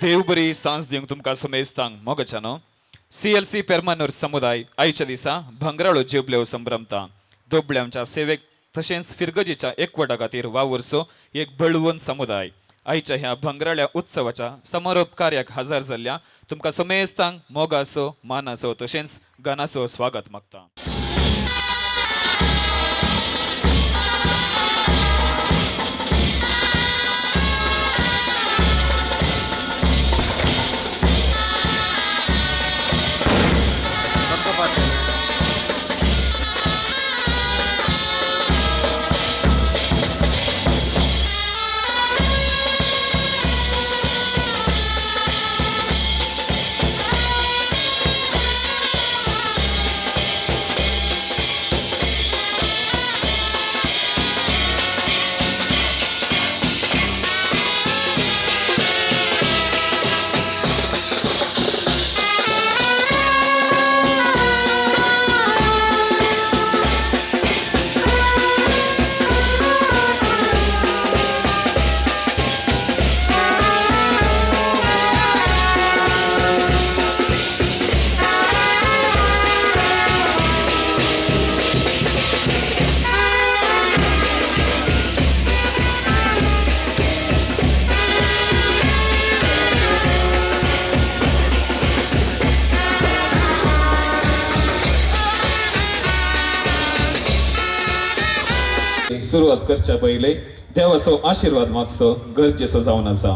देव बरी सांज दिवंक तुमकां समेस्तांक मोगाच्यानो. सीएलसी पेरमानूर समुदाय आयच्या दिसा भांगराळो जिबल्यो संभ्रमता. दोबळ्यांच्या सेवेक तशेंच फिरगजीच्या एकवटा खातीर वावुरचो एक बळवंत समुदाय आयच्या ह्या भांगराळ्या उत्सवाच्या समारोप कार्याक हजर जाल्ल्या तुमकां समेस्तांक मोगाचो, मानाचो तशेंच गानाचो स्वागत मागता. सुरवात करच्या पयले देवाचो आशिर्वाद मागचो गरजेचो जावन आसा.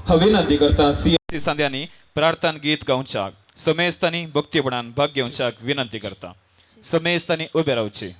हांव विनंती करता सी संध्यांनी प्रार्थना गीत गावच्याक समेस्तांनी भक्तीपणान भाग घेवच्याक विनंती करता. समेस्तांनी उबे रावचे.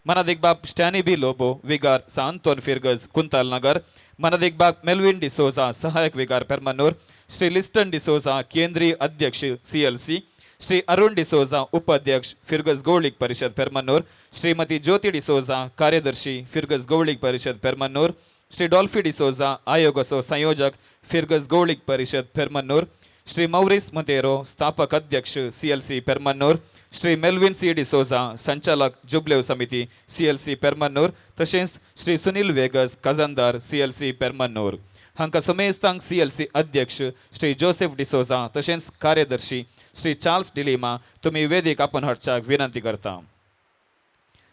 मनादिक बाब स्टॅनी बी लोबो, विगार सांतोन फिरगज, कुंताल नगर, मानादीक बाब मेल्विन डिसोजा, सहायक विगार पेरमन्नूर, श्री लिस्टन डिसोजा, केंद्रीय अध्यक्ष सीएलसी, श्री अरुण डिसोजा, उपाध्यक्ष फिरगज गौळीक परिषद पेरमन्नूर, श्रीमती ज्योती डिसोजा, कार्यदर्शी फिरगज गौळीक परिषद पेरमन्नूर, श्री डॉल्फी डिसोजा, आयोगाचो संयोजक फिरगज गौळीक परिषद पेरमन्नूर, श्री मौरिस मोंतेरो, स्थापक अध्यक्ष सीएलसी पेरमन्नूर, श्री मेल्विन सी डिसोजा, संचालक जुबलेव समिती सीएलसी पेरमन्नूर, तशेंच श्री सुनील वेगस, खजानदार सीएलसी पेरमन्नूर. हांकां समेस्तांक सीएलसी अध्यक्ष श्री जोसेफ डिसोजा तशेंच कार्यदर्शी श्री चार्ल्स डिलिमा तुमी वेदीक आपोवन हाडच्याक विनंती करता.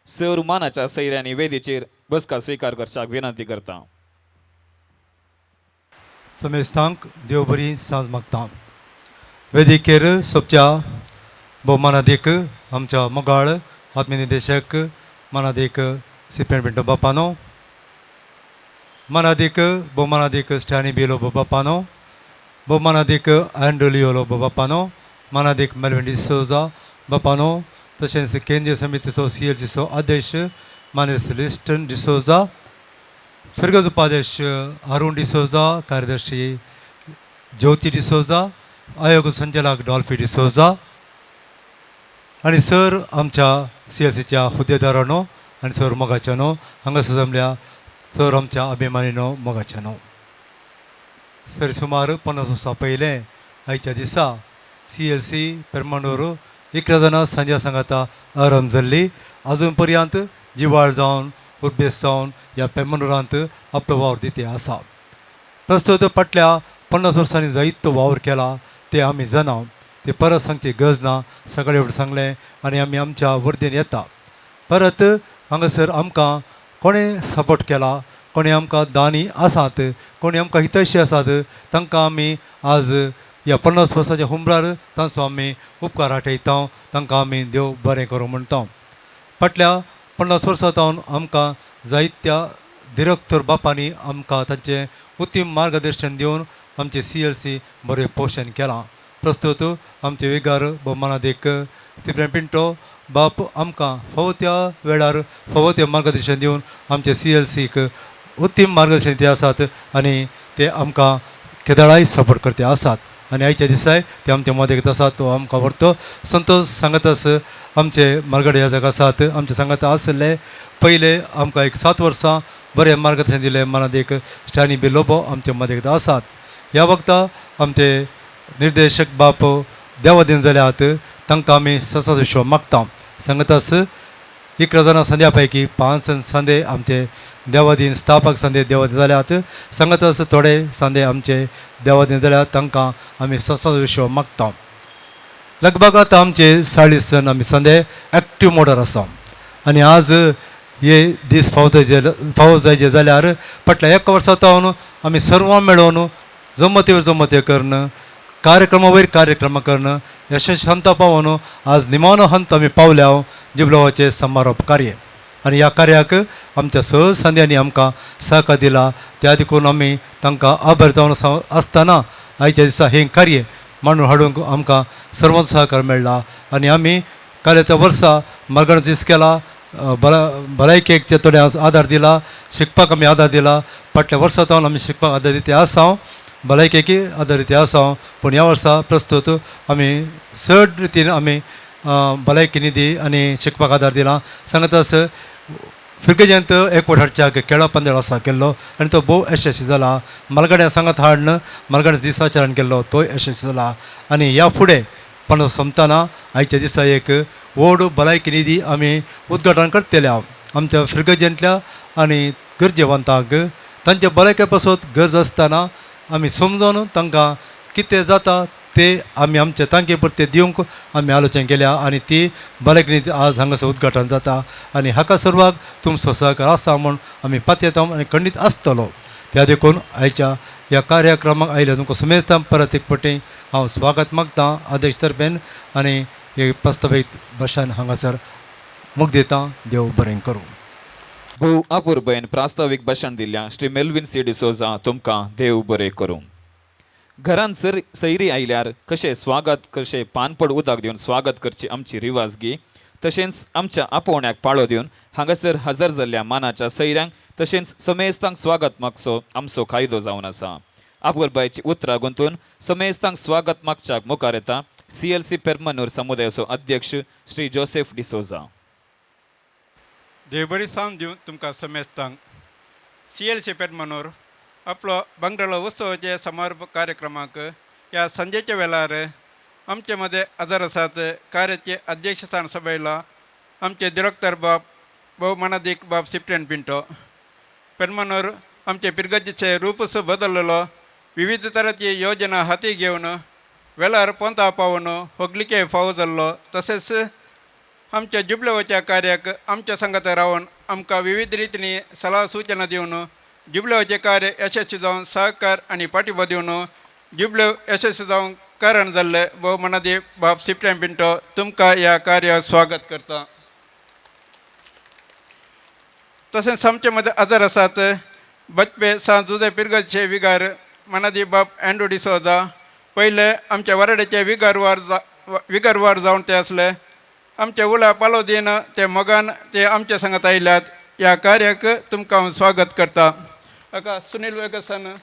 सर मानाच्या सैऱ्यांनी वेदीचेर बसका स्विकार करच्याक विनंती करता. समेस्तांक देव बरी सांज मागता. वेदिकेर सोबच्या भोवमानादीक आमच्या मोगाळ आत्मनिर्देशक मानादीक सिप्रेन पिंटो बापानो, मानादीक भोवमानादीक स्टॅनी बी लोबो बापानो, भोवमानादीक अँड्रू लिओ लोबो बापानो, मानादीक मेलविन डिसोजा बापानो, तशेंच केंद्रीय समितीचो सीएलसीचो अध्यक्ष मानेस्त लिस्टन डिसोजा, फिरगज उपाध्यक्ष अरुण डिसोजा, कार्यदर्शी ज्योती डिसोजा, आयोग संचालक डॉल्फी डिसोजा आनी सर आमच्या सीएलसीच्या हुद्देदारांनो आनी सर मोगाच्यानो, हांगासर जमल्या सर आमच्या अभिमानीनो, मोगाच्यानो, सर सुमार 50 वर्सां पयलें आयच्या दिसा सीएलसी पेरमांडूर 11 जाणां सांज्या सांगाता आरंभ जाल्ली. अजून पर्यंत जिवाळ जावन उर्बेस जावन ह्या पेरमांडूरांत आपलो वावर दिते आसा. प्रस्तुत फाटल्या 50 वर्सांनी जायतो वावर केला ते आमी जाणा, ते परत सांगची गरज ना. सकाळी फुडें सांगलें आनी आमी आमच्या वर्दीन येता. परत हांगासर आमकां कोणें सपोर्ट केला, कोणें आमकां दानी आसात, कोणी आमकां हितैशी आसात, तांकां आमी आज ह्या 50 वर्साच्या हुमरार तांचो आमी उपकार आठयता. तांकां आमी देव बरें करूं म्हणटा. फाटल्या 50 वर्सां सावन आमकां जायत्या दिरक्तर बापांनी आमकां तांचें उत्तम मार्गदर्शन दिवन आमचें सीएलसी बरें पोशण केलां. प्रस्तुत आमचे विगार भोवमानादीक सिप्रेन पिंटो बाप आमकां फावो त्या वेळार फावो तें मार्गदर्शन दिवन आमचे सीएलसीक उत्तम मार्गदर्शन ते आसात आनी ते आमकां केदळाय सपोर्ट करते आसात आनी आयच्या दिसाय ते आमच्या मदेक आसात, तो आमकां व्हरतो संतोश सांगतस. आमचे मार्गडे याजक आसात, आमचे सांगात आसले पयले, आमकां एक 7 वर्सां बरें मार्गदर्शन दिलें. मानादीक स्टॅनी बी लोबो आमच्या मदेक आसात. ह्या वखता आमचे निर्देशक बाप देवादीन जाल्यात, तांकां आमी ससाचो विश्व मागता. सांगतास 11 जाणां संद्या पैकी 5 संदे आमचे देवादीन स्थापक संदे देवादीन जाल्यात. सांगतास थोडे संदे आमचे देवादीन जाल्यात, तांकां आमी ससाचो विश्व मागता. लगभग आतां आमचे 40 जण आमी संदे एक्टीव मोडार आसा आनी आज हे दीस फावो जायचे जाल्यार फाटल्या एका वर्सा सावन आमी सर्वां मेळोवन जमतेवर जमते करून, कार्यक्रमा वयर कार्यक्रम करून यशस्वी हंता पावोन आज निमाणो हंत आमी पावल्या, जिबलोवाचें समारोप कार्य. आनी ह्या कार्याक आमच्या सहज संद्यांनी आमकां सहकार दिला, त्या देखून आमी तांकां आभार जावन आसतना आयच्या दिसा हें कार्य मांडून हाडूंक आमकां सर्वांचो सहकार मेळ्ळा. आनी आमी कार्याच्या वर्सा मार्गान दीस केला, भलायकेक ते थोडे आदार दिला, शिकपाक आमी आदार दिला. फाटल्या वर्सा सावन आमी शिकपाक आदार दिते आसा, भलायकेक आदार दिते आसा, पूण ह्या वर्सा प्रस्तुत आमी चड रितीन आमी भलायकी निधी आनी शिकपाक आदार दिला. सांगतास फिरगेजेंत एकवट हाडच्याक खेळा पंदळ आसा केल्लो आनी तो भोव यशस्वी जाला. मालगड्या सांगात हाडून मालगड्या दिसाचरण केल्लो, तोय यशस्वी जाला. आनी ह्या फुडें पणस सोंपतना आयच्या दिसा एक व्हड भलायकी निधी आमी उद्घाटन करतले. आमच्या फिरगजेंतल्या आनी गरजेवंतांक तांच्या भलायके पासत गरज आसतना आमी समजून तांकां कितें जाता ते आमी आमचे तांके पुरते दिवंक आमी आलोचन केल्या आनी ती भलायकी निधी आज हांगासर उद्घाटन जाता आनी हाका सर्वाक तुमचो सहकार आसा म्हूण आमी पातयेता आनी खंडीत आसतलो. त्या देखून आयच्या ह्या कार्यक्रमाक आयिल्ल्या तुमकां सुमेस्तां परत एक फावटी हांव स्वागत मागता अध्यक्ष तर्फेन आनी हे प्रस्तावीत भाशण हांगासर मुख दिता. देव बरें करूं. भोव अपुरबयन प्रास्तावीक भाशण दिल्या श्री मेल्विन सी डिसोजा तुमकां देव बरें करूं. घरान सर सैरी आयल्यार कशें स्वागत, कशें पानपड उदक दिवन स्वागत करची आमची रिवाजगी, तशेंच आमच्या आपोवण्याक पाळो दिवन हांगासर हजर जाल्ल्या मानाच्या सैऱ्यांक तशेंच समेस्तांक स्वागत मागचो आमचो कायदो जावन आसा. आपुलबायची उतरां गुंतून समेस्तांक स्वागत मागच्याक मुखार येता सीएलसी पेरमनूर समुदायाचो अध्यक्ष श्री जोसेफ डिसोजा. देव बरी सांग दिवन तुमकां समेस्तांक. सीएलसी पेरमनूर आपलो भांगराळो उत्सवाचे समारोप कार्यक्रमाक ह्या सांजेच्या वेळार आमचे मदें हजर आसात कार्याचे अध्यक्षस्थान सभयला आमचे दिरोक्तर बाब भोव मानादीक बाब सिप्रियन पिंटो. पेरमनूर आमचे पिरगर्जेचे रूपच बदललो, विविध तरांची योजना हाती घेवन वेळार पोंता पावून होगलिके फावो जाल्लो. तशेंच आमच्या जुबलेवाच्या कार्याक आमच्या संगात रावन आमकां विविध रितींनी सलाह सूचना दिवन जुबलेवाचें कार्य यशस्वी जावन सहकार आनी पाठिंबो दिवन जुबलेव यशस्वी जावंक कारण जाल्ले भोव मनादी बाब सिप्रियन पिंटो, तुमकां ह्या कार्याक स्वागत करता. तशेंच आमचे मदें हजर आसात बचपे सांत जुजे पिरगर्जेचे विगार मनादी बाब अँड्रू डिसोजा. पयले आमच्या वराड्याचे विगारवार जावन ते आसले. आमचे उला पालो दिन ते मोगान ते आमच्या संगात आयल्यात. ह्या कार्याक तुमकां हांव स्वागत करता. हाका सुनील वेगसान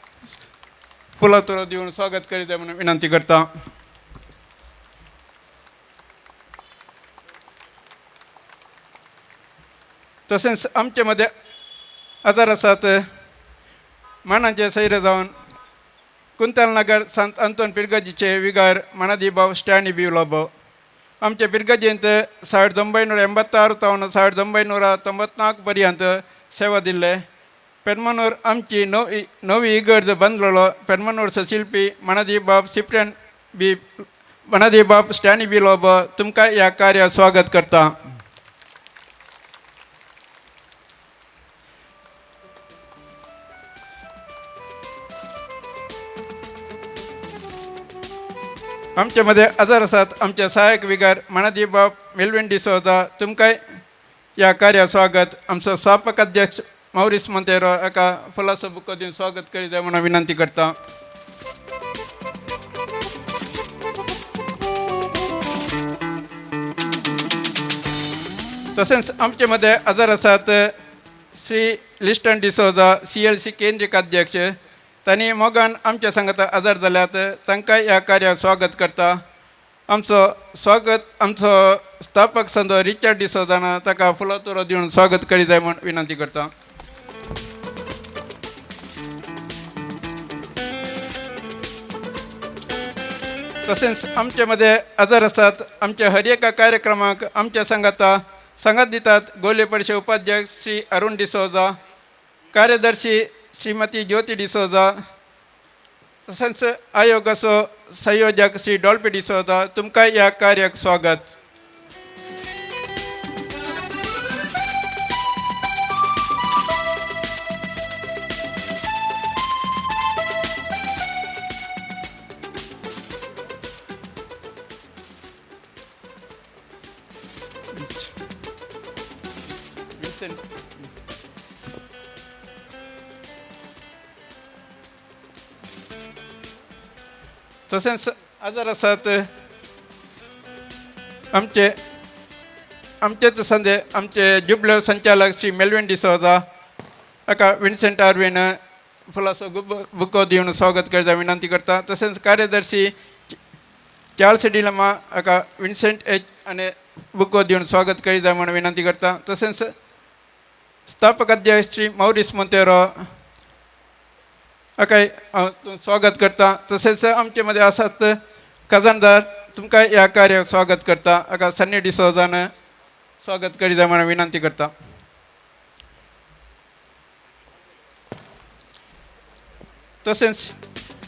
फुलां तुरो दिवन स्वागत करीत म्हणून विनंती करता. तशेंच आमचे मदें हजर आसात मानाचे सैरे जावन कुंतलनगर सांत अंतोन पिरगर्जीचे विगार मनादी बाब स्टॅनी बी लोबो. आमचे पिरगर्जेंत 1986 तावन 1994 पर्यंत सेवा दिल्ले. पेरमनूर आमची नवी नवी इगर्ज बांदलेलो पेरमनूरचो शिल्पी मनादी बाब सिप्रियन बी मनादी बाब स्टॅनी बी लोबो, तुमकां ह्या कार्याक स्वागत करता. आमचे मध्ये हजर आसात आमचे सहायक विगार मनादी बाब मेलविन डिसोजा, तुमकांय ह्या कार्याक स्वागत. आमचो स्थापक अध्यक्ष मौरीस मोंतेरो हाका फुलाचो बुको दिवन स्वागत करीत जाय म्हणून विनंती करता. तशेंच आमचे मध्ये हजर आसात श्री लिस्टन डिसोजा, सीएलसी केंद्रीय अध्यक्ष. तांणी मोगान आमच्या सांगाता हजर जाल्यात, तांकांय ह्या कार्याक स्वागत करता. आमचो स्वागत आमचो स्थापक संदो रिचर्ड डिसोजान ताका फुलां तुरो दिवन स्वागत करीत जाय म्हूण विनंती करता. तशेंच आमचे मध्ये हजर आसात आमच्या हर एका कार्यक्रमाक आमच्या सांगाता सांगात दितात गोले परिषद उपाध्यक्ष श्री अरुण डिसोजा, कार्यदर्शी श्रीमती ज्योती डिसोजा, तशेंच आयोगाचो संयोजक श्री डॉल्पी डिसोजा, तुमकां ह्या कार्याक स्वागत. विन्सेंट. तशेंच हजर आसात आमचे आमचेच संदे आमचे जुबले संचालक श्री मेलविन डिसोजा, हाका विन्सेंट आर्विन फुलाचो बुको दिवन स्वागत करता विनंती करता. तशेंच कार्यदर्शी चार्ल्स डिलमा हाका विन्सेंट एच आनी बुको दिवन स्वागत करीत म्हूण विनंती करता. तशेंच स्थापक अध्यक्ष श्री मौरीस मोंतेरो हाकाय हांव स्वागत करता. तशेंच आमचे मदें आसात खजानदार, तुमकां ह्या कार्याक स्वागत करता. हाका सन्नी डिसोजान स्वागत करीत म्हूण विनंती करता. तशेंच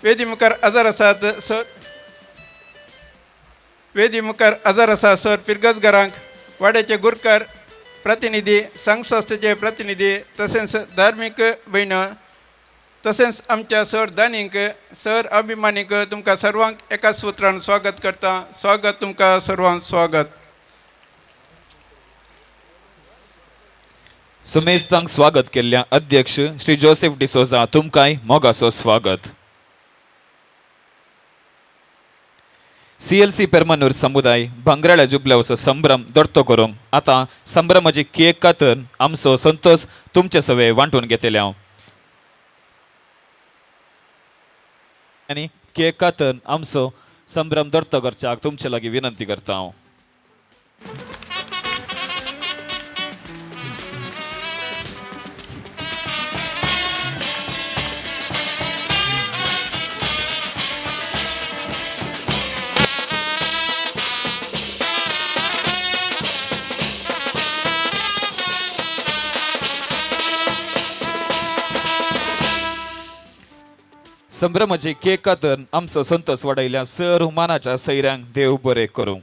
वेदी मुखार हजर आसात सर वेदी मुखार हजर आसा सर पिरगजगारांक, वाड्याचे गुरकार प्रतिनिधी, संघ संस्थेचे प्रतिनिधी, तशेंच धार्मीक भयण, तशेंच आमच्या सर दानींक, सर अभिमानीक तुमकां सर्वांक एका सुत्रान स्वागत करता. स्वागत तुमकां सर्वांक स्वागत. सुमेस्तांक स्वागत केल्ल्या अध्यक्ष श्री जोसेफ डिसोजा, तुमकांय मोगाचो स्वागत. सीएलसी पेरमानूर समुदाय भांगराळ्या जुबल्यावचो संभ्रम दडतो करूंक आतां संभ्रमाची केक कातन आमचो संतोष तुमचे सवे वांटून घेतले हांव आनी केक कातन आमचो संभ्रम दडतो करच्याक तुमचे लागीं विनंती करता हांव. संभ्रमाची केक कातन आमचो संतोष वाडयल्या सर मानाच्या सैऱ्यांक देव बरें करूं.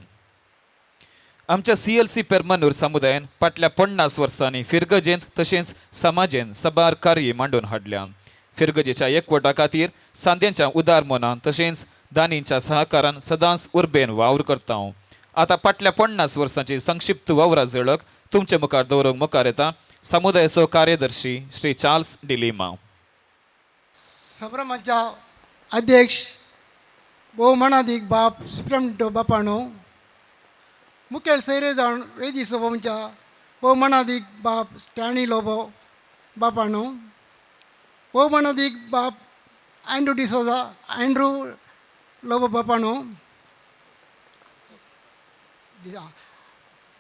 आमच्या सीएलसी पेरमानूर समुदायान फाटल्या 50 वर्सांनी फिरगजेंत तशेंच समाजेन सबार कार्य मांडून हाडल्या. फिरगजेच्या एकवटा खातीर सांद्यांच्या उदार मनान तशेंच दानींच्या सहकारान सदांच उर्बेन वावर करता हांव. आतां फाटल्या 50 वर्सांची संक्षिप्त वावरा झळक तुमचे मुखार दवरूंक मुखार येता समुदायाचो कार्यदर्शी श्री चार्ल्स डिलिमा. संभ्रमाच्या अध्यक्ष भोवमानादीक बाप सुप्रमटो बापानो, मुखेल सैरे जावन वेदी सभोंच्या भोवमानादीक बाप स्टॅनी लोबो बापानो, भोवमानादीक बाप अँड्रू डिसोजा अँड्रू लोबो बापानो,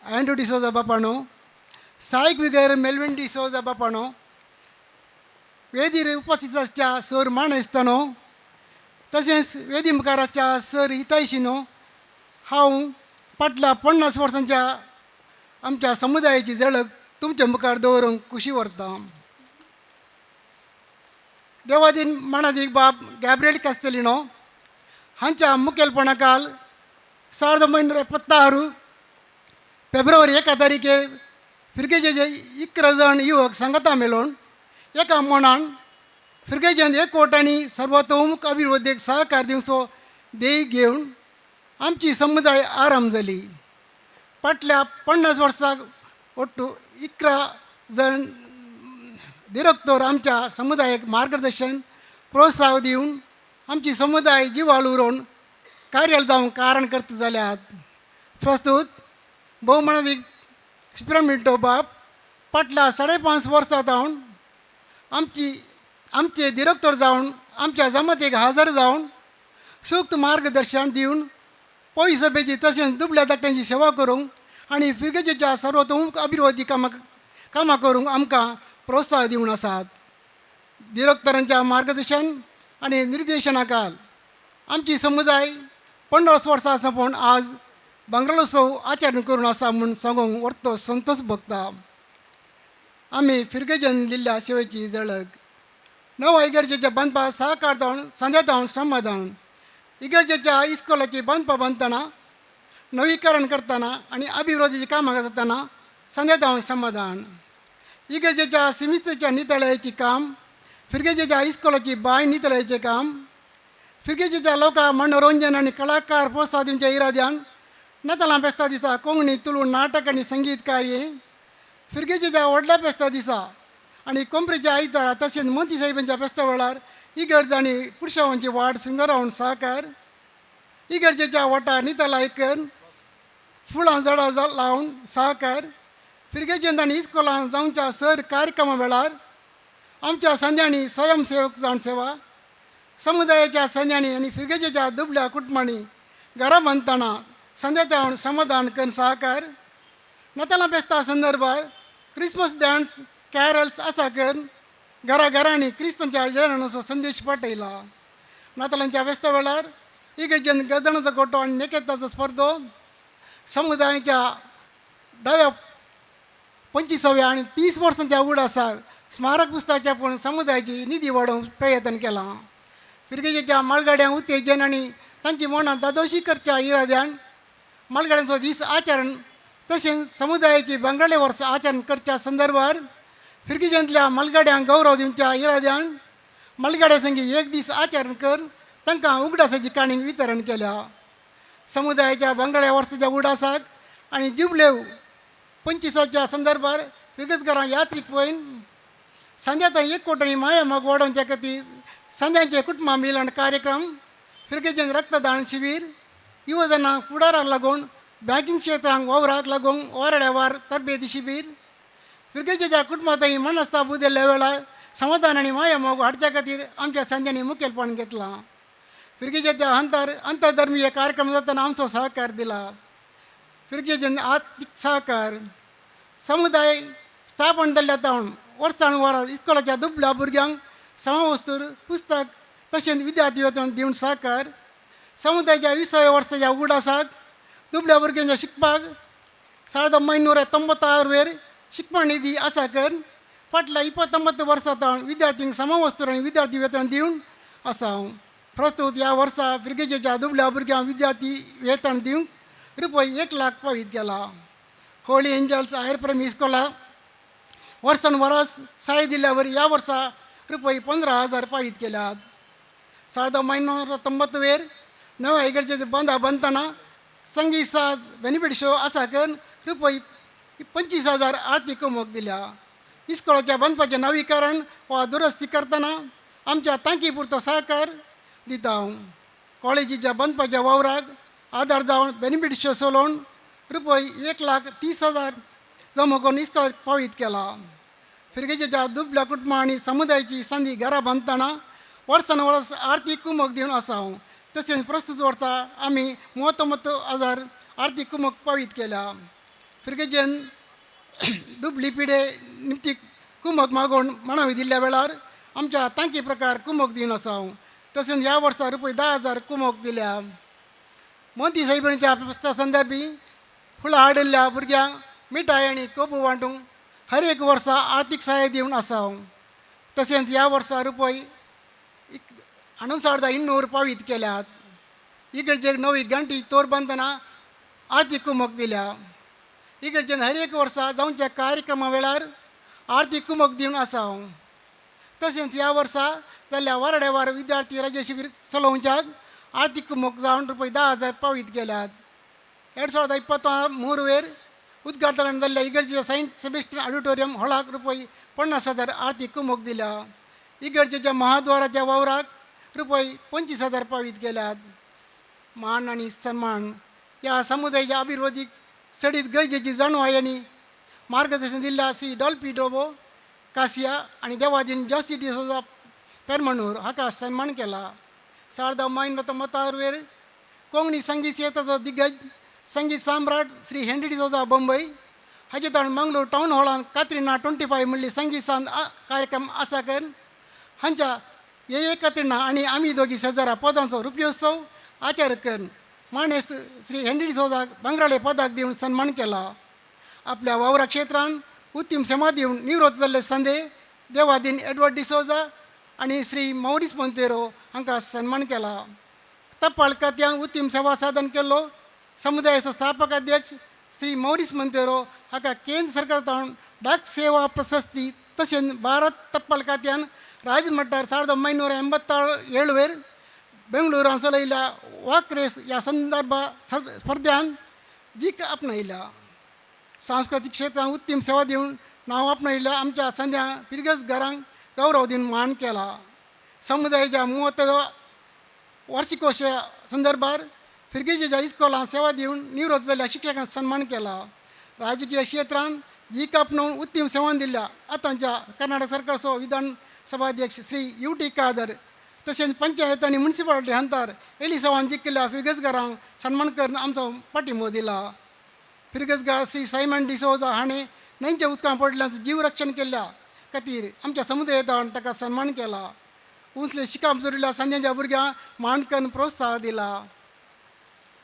अँड्रू डिसोजा बापानो, सायक विगर मेल्विन डिसोजा बापानो, वेदीर उपस्थित आसच्या सर माणेस्तानो, तशेंच वेदी मुखार आसच्या सर हितायशिनो, हांव फाटल्या 50 वर्सांच्या आमच्या समुदायाची झळक तुमच्या मुखार दवरूंक खुशी व्हरता. देवादीन माणादीक बाब गॅब्रियल कास्तेलिनो हांच्या मुखेलपणाखाल 1976 फेब्रुवारी 1 तारखेर फिरगेजेचे 11 जाण युवक सांगाता मेळून एका मनान फिरगेजेन एकवट आनी सर्वतोमुख अभिवृद्धीक सहकार दिवचो ध्येय घेवन आमची समुदाय आरंभ जाली. फाटल्या 50 वर्साक ಒಟ್ಟು 11 जण दिरक्तोर आमच्या समुदायाक मार्गदर्शन प्रोत्साह दिवन आमची समुदाय जिवाळ उरोवन कार्याल जावंक कारण करता जाल्यात. प्रस्तूत भोवमानादीक सुप्रमिंटो बाप फाटल्या 5.5 वर्सां जावन आमचे दिरक्तोर जावन आमच्या जमातीक हजर जावन सूक्त मार्गदर्शन दिवन पयस सभेची तशेंच दुबल्या धाकट्यांची सेवा करूंक आनी फिरगेजेच्या सर्वतोमुख अभिवृद्धी कामां करूंक आमकां प्रोत्साह दिवन आसात. दिरक्तरांच्या मार्गदर्शन आनी निर्देशनाखाल आमची समुदाय 50 वर्सां सोंपोवन आज भांगरालोत्सव आचरण करून आसा म्हूण सांगूंक व्हडतो संतोष भोगता. आमी फिरगेजेन दिल्ल्या सेवेची झळक नवा इगर्जेच्या बांदपाक सहकार जावन सांद्या जावन श्रमदान इगर्जेच्या इस्कोलाची बांदपां बांदतना नवीकरण करतना आनी अभिवृद्धीची कामां जातना सांद्या जावन श्रमदान इगर्जेच्या सिमितेच्या नितळायेचें काम, फिरगेजेच्या इस्कोलाची बांय नितळायेचें काम, फिरगेजेच्या लोकांक मनोरंजन आनी कलाकार प्रोत्साहन दिवच्या इराद्यान नातालां फेस्ता दिसा कोंकणी तुळू नाटक आनी संगीत कार्य, फिरगेजेच्या व्हडल्या फेस्ता दिसा आनी कोंबरेच्या आयतारा तशेंच मोती साहेबांच्या फेस्ता वेळार इगर्ज आनी पुरशावांची वाड सुंगरावन सहकार, इगर्जेच्या वाठार नितळाय कर फुलां झाडां लावन सहकार, फिरगेजेंत आनी इस्कोलान जावच्या सर कार्यक्रमा वेळार आमच्या संद्यांनी स्वयंसेवक जावन सेवा, समुदायाच्या संद्यांनी आनी फिरगेजेच्या दुबल्या कुटुंबांनी घरां बांदतना संद्या श्रमदान करून सहकार, नातालां फेस्ता संदर्भार क्रिसमस डान्स कॅरल्स आसा करून घरा घरांनी क्रिस्तांच्या जनाचो संदेश पाठयला. नातालांच्या फेस्ता वेळार इगर्जेन गजणाचो गोटो आनी नेकेताचो स्पर्धो समुदायाच्या 10व्या 25व्या आनी 30 वर्सांच्या उडासाक स्मारक पुस्तकाच्या पूण समुदायाची निधी वाडोवंक प्रयत्न केला. फिरगेजेच्या मालगाड्यांक उत्तेजन आनी तांची मनां दादोशी करच्या इराद्यान मालगाड्यांचो दीस आचरण तशेंच समुदायाची भांगराळे वर्स आचरण करच्या संदर्भार फिरगेजेंतल्या मालगाड्यांक गौरव दिवच्या इराद्यान मालगाड्या संगी एक दीस आचरण कर तांकां उगडासाची काणी वितरण केल्या. समुदायाच्या भांगराळ्या वर्साच्या उडासाक आनी जुबलेव 25च्या संदर्भार फिरगजकारां यात्रीक पळयन सांद्याता एकवट आनी माया मोग वाडोवच्या खातीर सांद्यांचे कुटुंबा मिलन कार्यक्रम, फिरगेजेन रक्तदान शिबीर, युवजनांक फुडाराक लागून बँकींग क्षेत्रांक वावराक लागून वारड्यावार तरबेती शिबीर फिरगेजेच्या कुटुंबांतय मनस्ताप उदेल्ल्या वेळार समाधान आनी माया मोग हाडच्या खातीर आमच्या संद्यांनी मुखेलपण घेतलां. फिरगेजेच्या अंतर अंतरधर्मीय कार्यक्रम जातना आमचो सहकार दिला. फिरगेजेन आर्थीक सहकार समुदाय स्थापन जाल्ल्या तावन वर्सान वरां इस्कोलाच्या दुबल्या भुरग्यांक समवस्तू पुस्तक तशेंच विद्यार्थी वेतन दिवन सहकार समुदायाच्या 20व्या वर्साच्या उगडासाक दुबल्या भुरग्यांच्या शिकपाक 1996 वेर शिकपण निधी आसा कर फाटल्या 29 वर्सां तावन विद्यार्थ्यांक समवस्तू आनी विद्यार्थी वेतन दिवन आसा. हांव प्रस्तूत ह्या वर्सा फिरगेजेच्या दुबल्या भुरग्यांक विद्यार्थी वेतन दिवंक रुपया 1 लाख पावीत गेला. होली एंजल्स हायर प्रायमरी इस्कोला वर्सान वरस साय दिल्यावर ह्या वर्सा रुपया 15,000 पावीत केल्यात. 1990 वेर नव्या इगर्जेचे बांदा बांदतना संगीत साज बेनिफीट शो आसा करून रुपया 25,000 आर्थीक कुमक दिल्या. इस्कोलाच्या बांदपाचें नवीकरण वा दुरुस्ती करतना आमच्या तांकी पुरतो सहकार दिता. हांव कॉलेजीच्या बांदपाच्या वावराक आदार जावन बेनिफीट शो चलोवन रुपया 1,30,000 जमा करून इस्कोलाक पावीत केला. फिरगेजेच्या दुबल्या कुटुंबां आनी समुदायाची संदी घरां बांदतना वर्सान वर्स आर्थीक कुमक दिवन आसा. हांव तशेंच प्रस्तूत वर्सा आमी 39,000 आर्थीक कुमक पावीत केल्या. फिरगेजेन दुबली पिडे निमतीक कुमक मागोवन माणावी दिल्ल्या वेळार आमच्या तांकी प्रकार कुमक दिवन आसा. हांव तशेंच ह्या वर्सा रुपया 10,000 कुमक दिल्या. मोंती सायबिणीच्या फेस्ता संदर्भी फुलां हाडिल्ल्या भुरग्यांक मिठाय आनी कोबू वांटूंक हर एक वर्सा आर्थीक सहाय दिवन आसा. हांव तशेंच ह्या वर्सा रुपया 1200 पावीत केल्यात. इगर्जेक नवी घांटी तोर बांदतना आर्थीक कुमक दिल्या. इगर्जेन हर एक वर्सा जावच्या कार्यक्रमा वेळार आर्थीक कुमक दिवन आसा. हांव तशेंच ह्या वर्सा जाल्ल्या वारड्यावार विद्यार्थी राज्य शिबीर चलोवच्याक आर्थीक कुमक जावन रुपया 10,000 पावीत केल्यात. 2023 वेर उद्घाटन जाल्ल्या इगर्जेच्या सेंट सेबेस्टियन ऑडिटोरियम हॉलाक रुपया 50,000 आर्थीक कुमक दिल्या. इगर्जेच्या महाद्वाराच्या वावराक रुपया 25,000 पावीत केल्यात. मान आनी सन्मान ह्या समुदायाच्या अभिवृद्धीक चडीत गरजेची जाणवाय आनी मार्गदर्शन दिल्ल्या श्री डॉल्फी डोबो कासिया आनी देवादीन जॉसी डिसोजा पेरमणूर हाका सन्मान केला. 1996 वेर कोंकणी संगीत क्षेत्राचो दिग्गज संगीत सम्राट श्री हेनरी डिसोजा बंबई हाचे ताण मंगलोर टावन हॉलान कात्रिना 25 म्हणली संगीत सांज कार्यक्रम आसा कर हांच्या ये कात्रिना आनी आमी दोगी शेजारा पदांचो रुपयोत्सव आचार कर मानेस्त श्री हेनरी डिसोजाक भांगराळे पदाक दिवन सन्मान केला. आपल्या वावरा क्षेत्रान उत्तम सेवा दिवन निवृत्त जाल्ले संदे देवादीन एडवर्ड डिसोजा आनी श्री मौरीस मोंतेरो हांकां सन्मान केला. टपाल खात्यान उत्तम सेवा साधन केल्लो समुदायाचो स्थापक अध्यक्ष श्री मौरीस मोंतेरो हाका केंद्र सरकारान डाक सेवा प्रशस्ती तशेंच भारत टपाल खात्यान राजमट्टार 1987 वेर बेंगळुरान चलयल्या वॉक रेस ह्या संदर्भा स्पर्ध्यान जीक आपणायल्या. सांस्कृतीक क्षेत्रांत उत्तम सेवा दिवन नांव आपणायल्या आमच्या संद्या फिरगज घरांक गौरव दिवन मान केला. समुदायाच्या 30व्या वार्षिकोत्सवा संदर्भार फिरगेजेच्या इस्कोलांत सेवा दिवन निवृत्त जाल्ल्या शिक्षकांक सन्मान केला. राजकीय क्षेत्रांत जीक आपणावन उत्तम सेवा दिल्या आतांच्या कर्नाटक सरकारचो विधानसभाध्यक्ष श्री यू टी कादर तशेंच पंचायत आनी मुन्सिपालिटी हंतार एलिसावान जिखिल्ल्या फिरगजगारांक सन्मान करून आमचो पाठिंबो दिला. फिरगजगार श्री सायमन डिसोजा हाणें न्हंयच्या उदकां पडल्यान जीव रक्षण केल्ल्या खातीर आमच्या समुदायान ताका सन्मान केला. उंचले शिकाप जोडिल्ल्या संद्यांच्या भुरग्यांक मान करून प्रोत्साह दिला.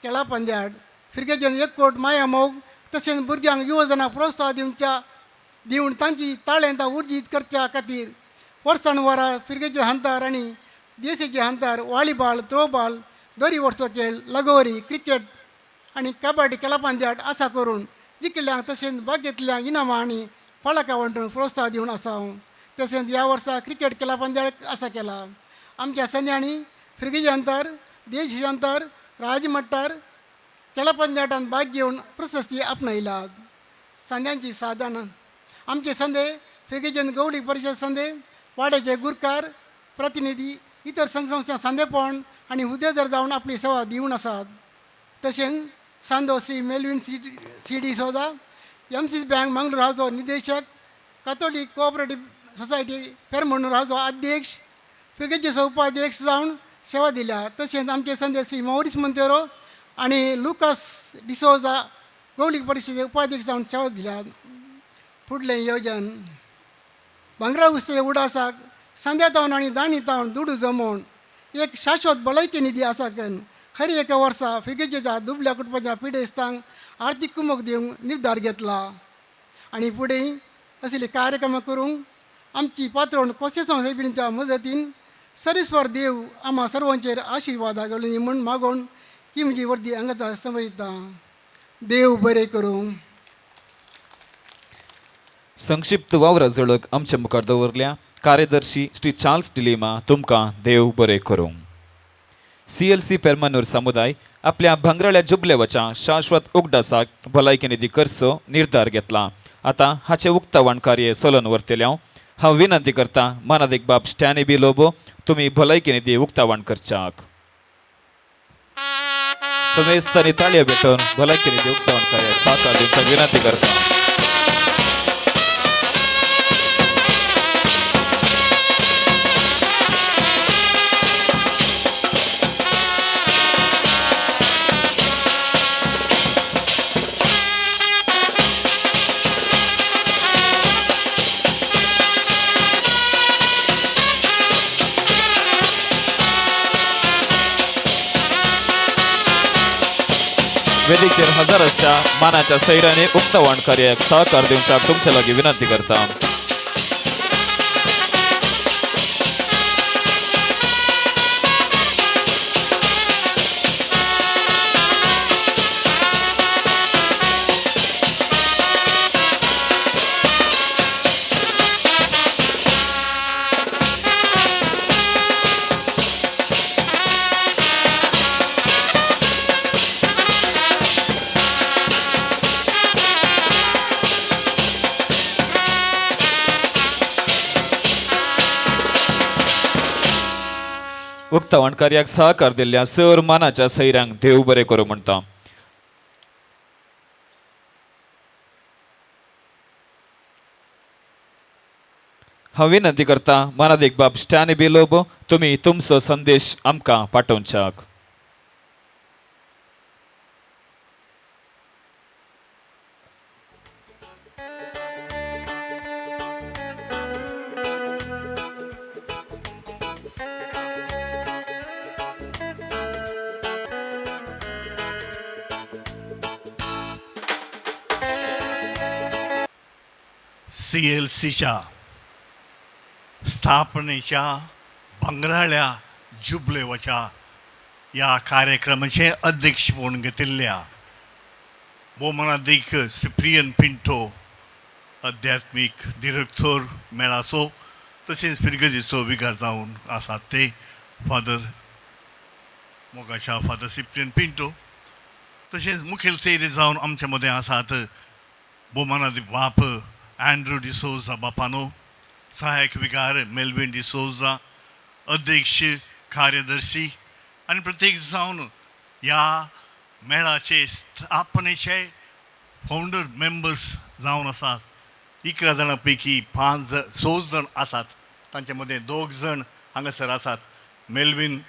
खेळा पंद्याट फिरगेजेन एक कोट माया मोग तशेंच भुरग्यांक युवजनांक प्रोत्साह दिवन तांची ताळेंतां उर्जीत करच्या खातीर वर्सान वरां फिरगेचे हांतार आनी देशाचे हांतार वॉलीबॉल थ्रोबॉल दोरी वरचो खेळ लगोरी क्रिकेट आनी कबड्डी खेळा पंद्याट आसा करून जिखिल्ल्यांक तशेंच भाग घेतल्ल्यांक इनामां आनी फळकां वांटून प्रोत्साह दिवन आसा. हांव तशेंच ह्या वर्सा क्रिकेट खेळा पंद्याट आसा केला. आमच्या संद्यांनी फिरगेचे अंतर देश अंतर राजमट्टार खेळा पंद्याटान भाग घेवन प्रशस्ती आपणायल्यात. संद्यांची साधन आमचे संदे फिरगेजन गवळी परिशद संदे वाड्याचे गुरकार प्रतिनिधी इतर संघ संस्था सांदेपण आनी हुद्देदार जावन आपली सेवा दिवन आसात. तशेंच सांदो Shri Melvin C D Souza M C bank Mangalore हाचो निदेशक, कातोलीक कोऑपरेटीव सोसायटी पेरमणूर हाचो अध्यक्ष, फिर्गजेचो उपाध्यक्ष जावन सेवा दिल्या. तशेंच आमचे संदे श्री मौरीस मंतेरो आनी लुकास डिसोजा गौलीक परिशदेचे उपाध्यक्ष जावन सेवा दिल्या. फुडलें योजन भांगरा उत्सव उडासाक संद्या तावन आनी दाणी तावन दुडू जमोवन एक शाश्वत भलायकी निधी आसा कन हर एका वर्सा फिर्गजेच्या दुबल्या कुटुंबाच्या पिडेस्तांक आर्थीक कुमक दिवंक निर्धार घेतला आनी फुडें असले कार्यक्रम करूंक आमची पात्रोण कोसेसांव सायबिणीच्या मजतीन सरेस्वर देव आम्हा सर्वांचेर आशिर्वादा घालून म्हूण मागोवन ही म्हजी वर्दी हांगाचा समजता. देव बरें करूं. संक्षिप्त वावरा झळक आमच्या मुखार दवरल्या कार्यदर्शी श्री चार्ल्स डिलिमा तुमकां देव बरें करूं. CLC Permanur समुदाय आपल्या भांगराळ्या जुबलेवाच्या शाश्वत उगडासाक भलायकी निधी करचो निर्धार घेतला. आतां हाचें उक्तावण कार्य चलन व्हरतलें. हांव विनंती करता मानादीक बाब स्टॅनी बी लोबो तुमी भलायकी निधी उक्तावण करच्याक. समेस्तांनी ताळयो भेटोवन भलायकी निधी उक्तावण कार्य साकार दिवपाक विनंती करता. वेदिकेर हजाराच्या मानाच्या सैराने उक्तावण कार्याक सहकार दिवच्याक तुमच्या लागीं विनंती करता. उक्तावण कार्याक सहकार दिल्ल्या सर मानाच्या सैरांक देव बरें करूं म्हणटा. हांव विनंती करता मानादीक बाब स्टॅनी बी लोबो तुमी तुमचो संदेश आमकां पाठोवच्याक. CLCच्या स्थापनेच्या भांगराळ्या जुबलेवाच्या ह्या कार्यक्रमाचे अध्यक्ष म्हणून घेतिल्ल्या भोवमानादीक सिप्रियन पिंटो अध्यात्मीक डिरेक्टर मेळाचो तशेंच फिर्गजेचो विगार जावन आसात ते फादर मोगाच्या फादर सिप्रियन पिंटो तशेंच मुखेल सोयरे जावन आमचे मदें आसात भोवमानादीक बाप अँड्रू डिसोजा बापानो, सहायक विगार मेल्विन डिसोजा, अध्यक्ष कार्यदर्शी आनी प्रत्येक जावन ह्या मेळाचे स्थापनेचे फावंडर मेंबर्स जावन आसात. 11 जाणां पैकी 5 6 जाण आसात, तांचे मदें 2 जाण हांगासर आसात, मेल्विन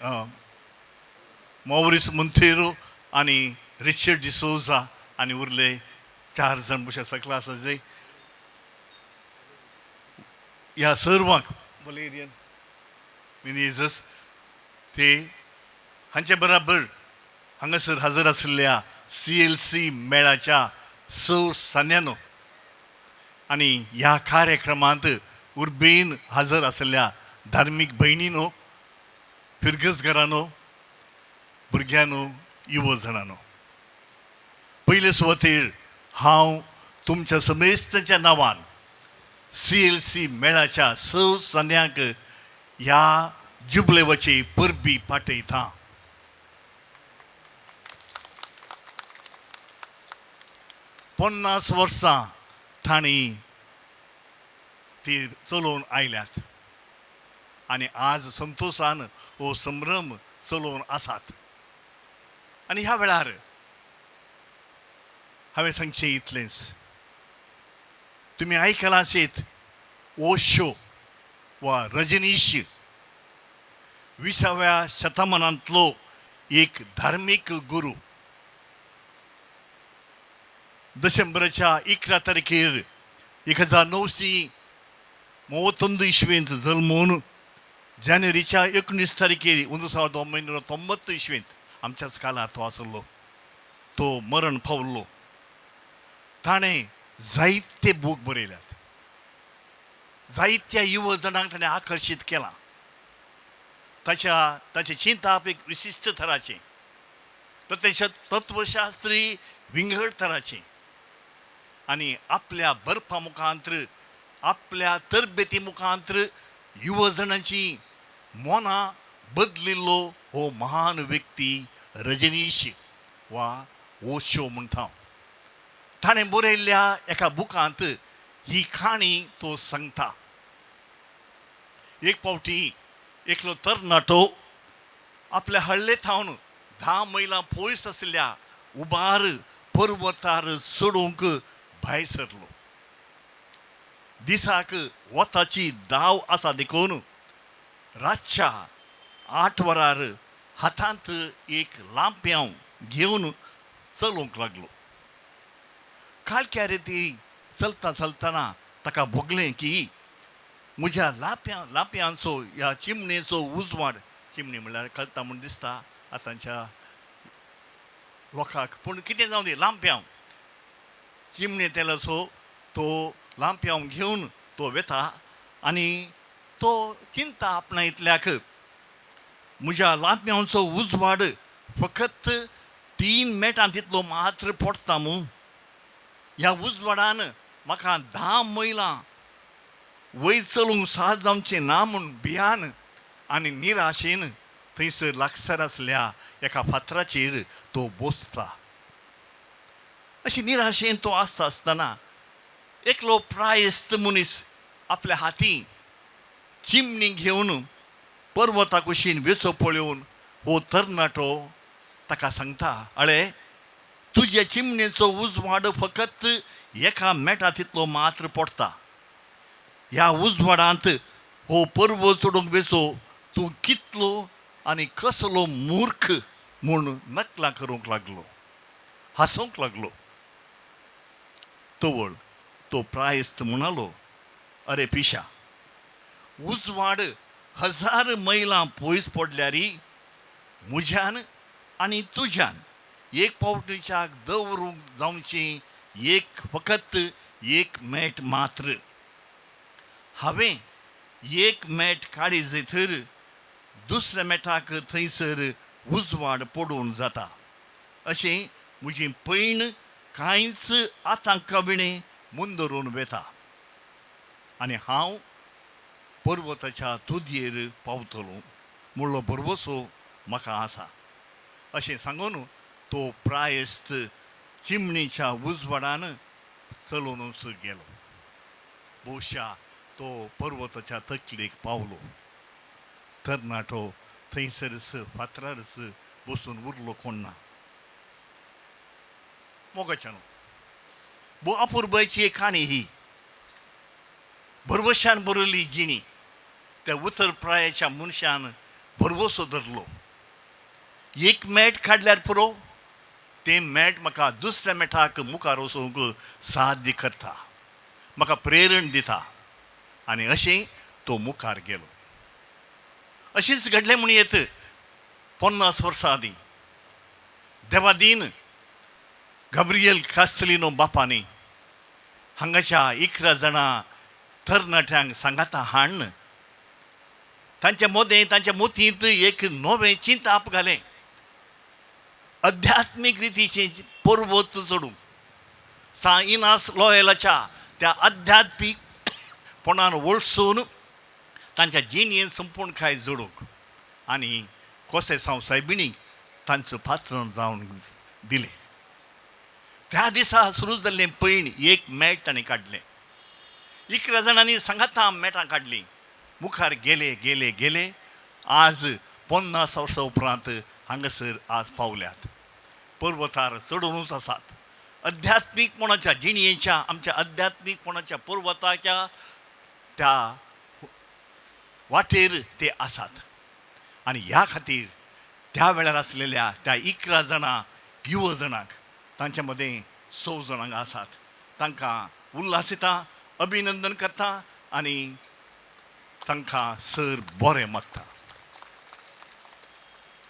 मॉवरीस मुंथेरो आनी रिचर्ड डिसोजा आनी उरले 4 जाण भशेन सगळे आसा जे ह्या सर्वांक वलेरियन मिनेजस ते हांचे बराबर हांगासर हजर आशिल्ल्या CLC मेळाच्या 6 सान्यानो आनी ह्या कार्यक्रमांत उर्बेन हजर आशिल्ल्या धार्मीक भयणीनो, फिरगजघरानो, भुरग्यांनो, युव जाणांनो, पयले सुवातेर हांव तुमच्या समेस्तांच्या नांवान CLC मेळाच्या 6 सान्यांक ह्या जुबलेवाची परबी पाठयता. 50 वर्सां तांणी ती चलोवन आयल्यात आनी आज संतोशान हो संभ्रम चलोवन आसात. आनी ह्या वेळार हांवें सांगचें इतलेंच, तुमी आयकलां आसत ओशो वा रजनीश 20व्या शतमानांतलो एक धार्मीक गुरू. डिसेंबराच्या 11 तारखेर 1931 इस्वेंत जल्मून जानेवारीच्या 19 तारखेर 1990 इस्वेंत आमच्याच काळार तो आसलो, तो मरण पावलो. ताणें जायते बूक बरयल्यात, जायत्या युवा जाणांक ताणें आकर्शीत केलां. ताचें चिंताप एक विशिश्ट थराचें, तर तेचें तत्वशास्त्री विंगड थराचें आनी आपल्या बरपा मुखांत्र आपल्या तरबेती मुखांत्र युवा जाणांची मनां बदलिल्लो हो महान व्यक्ती रजनीश वा ओशो म्हणटा. ताणें बरयल्ल्या एका बुकांत ही काणी तो सांगता. एक फावटी एकलो तरणाटो आपल्या हळ्ळे थावन 10 मैलां पयस आशिल्ल्या उबार पर्वतार चडूंक भायर सरलो. दिसाक वताची दाव आसा देखून रातच्या 8 वरार हातांत एक लांप्यांव घेवन चलूंक लागलो. कालक्या रिती चलता चलतना ताका भोगलें की म्हज्या लांप्यांचो ह्या चिमणेचो उजवाड, चिमणी म्हणल्यार कळटा म्हूण दिसता आतांच्या लोकांक, पूण कितें जावं दी, लांप्यांव चिमणे तेलाचो तो लांप्यांव घेवन तो वेता आनी तो चिंता आपणायतल्याक म्हज्या लांप्यांचो उजवाड फकत 3 मेटां तितलो मात्र पडटा मू, ह्या उजवाडान म्हाका 10 मैलां वयर चलूंक साथ जावचें ना म्हूण भियान आनी निराशेन थंयसर लागसार आसल्या एका फातराचेर तो बसता. अशी निराशेन तो आसता आसतना एकलो प्रायस्त मनीस आपल्या हाती चिमणी घेवन पर्वता कुशीन वेचो पळोवन हो तरणाटो ताका सांगता, अळे तुज्या चिमणेचो उजवाड फकत एका मेटा तितलो मात्र पडटा, ह्या उजवाडांत हो पर्वत चडूंक वेचो तूं कितलो आनी कसलो मूर्ख म्हूण नकलां करूंक लागलो, हांसूंक लागलो. तवळ तो प्रायस्त म्हणालो, अरे पिशा, उजवाड 1000 मैलां पयस पडल्यारी म्हज्यान आनी तुज्यान एक पावटीच्याक दवरूंक जावची एक फकत एक मेट मात्र. हांवें एक मेट काडी जंयथर दुसऱ्या मेटाक थंयसर उजवाड पडून जाता, अशें म्हजी पयण कांयच आतांका विणें मुंदरून वेता आनी हांव पर्वताच्या तुदयेर पावतलो म्हणलो भरवसो म्हाका आसा. अशें सांगून तो प्रायस्त चिमणेच्या उजवाडान चलोवनूच गेलो. भोवशा तो पर्वताच्या तकलेक पावलो. तरणाटो थंयसरच फातरारच बसून उरलो कोण ना. मोगाच्यानो, भोव अपुरबायची एक काणी ही. भरवशान बरयल्ली जिणी. त्या उतर प्रायाच्या मनशान भरवसो धरलो. एक मेट काडल्यार पुरो, तें मेट म्हाका दुसऱ्या मेटाक मुखार वचूंक साध्य करता, म्हाका प्रेरण दिता. आनी अशें तो मुखार गेलो. अशेंच घडलें म्हूण येत 50 वर्सां आदीं देवादीन गाब्रियल कास्तलिनो बापांनी हांगाच्या 11 जाणां तरणाट्यांक सांगाता हाडून तांच्या मदें तांच्या मोतींत एक नवें चिंताप घालें. अध्यात्मीक रितीचें पर्वत चडूंक सा इनास लॉयलाच्या त्या अध्यात्मीक पणान वळसून तांच्या जिणेन संपूर्ण काय जोडूंक आनी कोसे साव सायबिणीक तांचो पात्रण जावन दिलें. त्या दिसा सुरू जाल्लें पयण एक मेट ताणें काडलें. 11 जाणांनी सांगाता मेटां काडलीं. मुखार गेले गेले गेले, आज 50 वर्सां उपरांत हांगासर आज पावल्यात, पर्वतार चडोवनूच आसात. अध्यात्मीकपणाच्या जिणयेच्या आमच्या अध्यात्मीकपणाच्या पर्वताच्या त्या वाटेर ते आसात. आनी ह्या खातीर त्या वेळार आसलेल्या त्या 11 जाणां युव जाणांक तांचे मदें 6 जाणांक आसात, तांकां उल्हास येता, अभिनंदन करता आनी तांकां सर बरें मागता.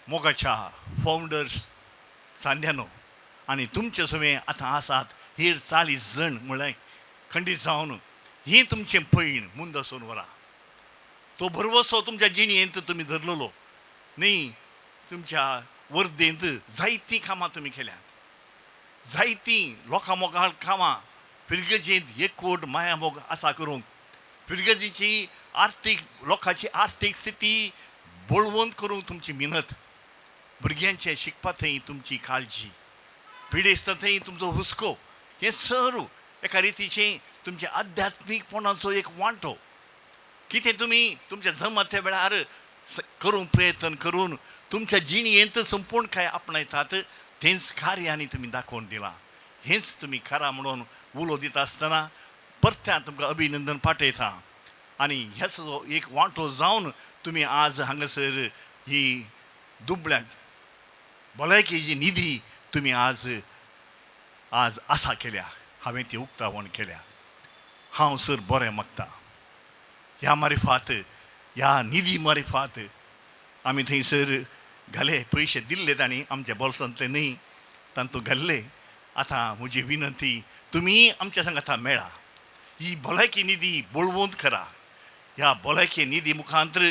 मोगाच्या फावंडर्स सांद्यानो आनी तुमचे सवें आतां आसात हेर 40 जण म्हळ्यार खंडीत जावन ही तुमचें पयण मुंदसून वरा. तो भरवसो तुमच्या जिणयेंत तुमी धरलेलो न्ही, तुमच्या वर्देंत जायतीं कामां तुमी केल्यांत, जायतीं लोकां मोगाळ कामां फिरगजेंत एकवट माया मोग आसा करूंक, फिरगजेची आर्थीक लोकांची आर्थीक स्थिती बळवंत करूंक तुमची मिनत, भुरग्यांचे शिकपा थंय तुमची काळजी, पिडेस्ता थंय तुमचो हुस्को, हें सर्व एका रितीचें तुमच्या आध्यात्मीकपणाचो एक वांटो. कितें तुमी तुमच्या जमत्या वेळार करूंक प्रयत्न करून तुमच्या जिणयेंत संपूर्ण काय आपणायतात तेंच कार्यांनी तुमी दाखोवन दिलां. हेंच तुमी खरा म्हणून उलो दिता आसतना परत्यान तुमकां अभिनंदन पाठयता. आनी ह्याचो एक वांटो जावन तुमी आज हांगासर ही दुबळ्या भलायकेची निधी तुमी आज आज आसा केल्या, हांवें ती उक्तावण केल्या. हांव सर बरें मागता ह्या मारिफात, ह्या निधी मारिफात आमी थंयसर घाले पयशे दिल्ले तांणी आमच्या बोल्सांतले न्ही तांतू घाल्ले. आतां म्हजी विनंती तुमी आमच्या सांगाता मेळा, ही भलायकी निधी बळवंत करा. ह्या भलायकी निधी मुखांतर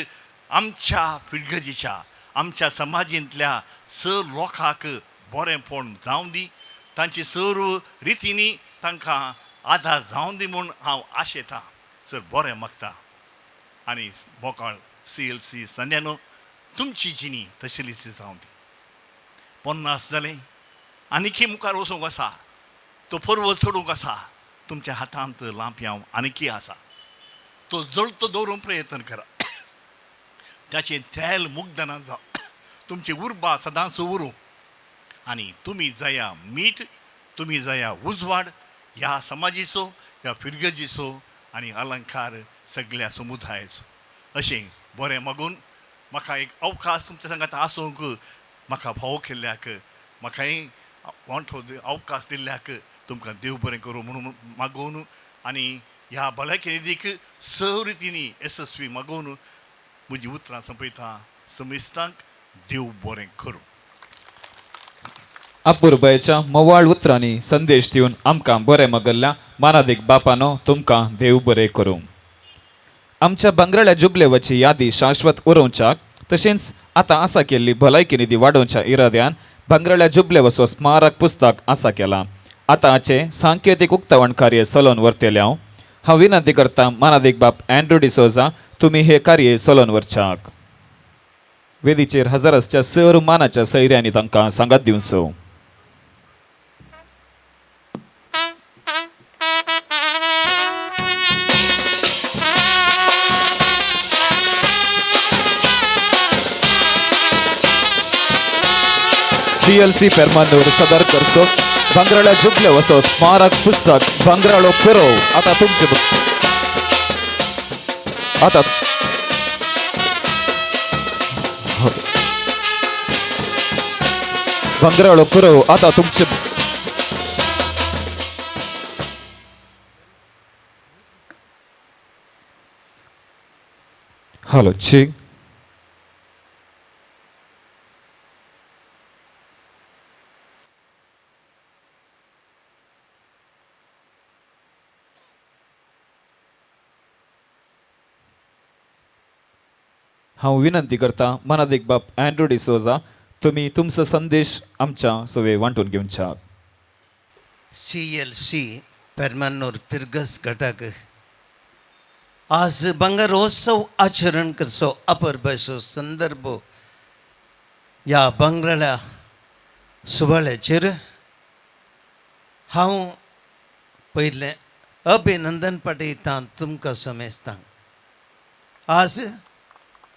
आमच्या फिरगजीच्या आमच्या समाजींतल्या सर लोकांक बरेंपण जावं दी, तांची सर्व रितींनी तांकां आदार जावं दी म्हूण हांव आशेतां. सर बरें मागता आनी मोकाळ CLC संद्यानो तुमची जिणी तशेंच जावं दी. 50 जालें आनीकी मुखार वचूंक आसा, तो पर्वत चडूंक आसा, तुमच्या हातांत लांपयांव आनीकी आसा, तो जळतो दवरूंक प्रयत्न करा, ताचें तेल मुग्दना जावं, तुमची उर्बा सदांच उरूं आनी तुमी जाया मीठ, तुमी जाया उजवाड ह्या समाजीचो, ह्या फिरगजीचो आनी अलंकार सगळ्या समुदायाचो. अशें बरें मागून म्हाका एक अवकाश तुमच्या सांगात आसूंक म्हाका फावो केल्ल्याक, म्हाकाय वांटो अवकाश दिल्ल्याक तुमकां देव बरें करूं म्हणून मागोवन आनी ह्या भलायकी निधीक सव रितींनी येसस्वी मागोवन म्हजी उतरां सोंपयता. समेस्तांक देव बरें करूं. अपुरबायेच्या मवाळ उतरांनी संदेश दिवन आमकां बरें मागल्ल्या मानादीक बापानो तुमकां देव बरें करूं. आमच्या भांगराळ्या जुबलेवाची यादी शाश्वत उरोवच्याक तशेंच आतां आसा केल्ली भलायकी निधी वाडोवच्या इराद्यान भांगराळ्या जुबलेवाचो स्मारक पुस्तक आसा केलां. आतां हाचें सांकेतीक उक्तावण कार्य चलोवन व्हरतलें हांव. हांव विनंती करता मानादीक बाप अँड्रू डिसोजा तुमी हें कार्य चलोवन व्हरच्याक. वेदीचेर हजर आसच्या सर मानाच्या सैऱ्यांनी तांकां सांगात दिवचो. CLC Permanur सदर करचो भांगराळ्या जुबले वसो स्मारक पुस्तक भांगराळो पुरव आता तुमचे आता भांगराळो पुरव आता तुमचे हॅलो ची. हांव विनंती करता मनादीक बाप अँड्रू डिसोजा तुमी तुमचो संदेश आमच्या सवे वांटून घेवच्या. CLC Permanur फिरगस घटक आज भांगरोत्सव आचरण करचो अपुरबायेचो संदर्भ ह्या भांगराळ्या सुवाळ्याचेर हांव पयलें अभिनंदन पाठयतां तुमकां समेस्तांक. आज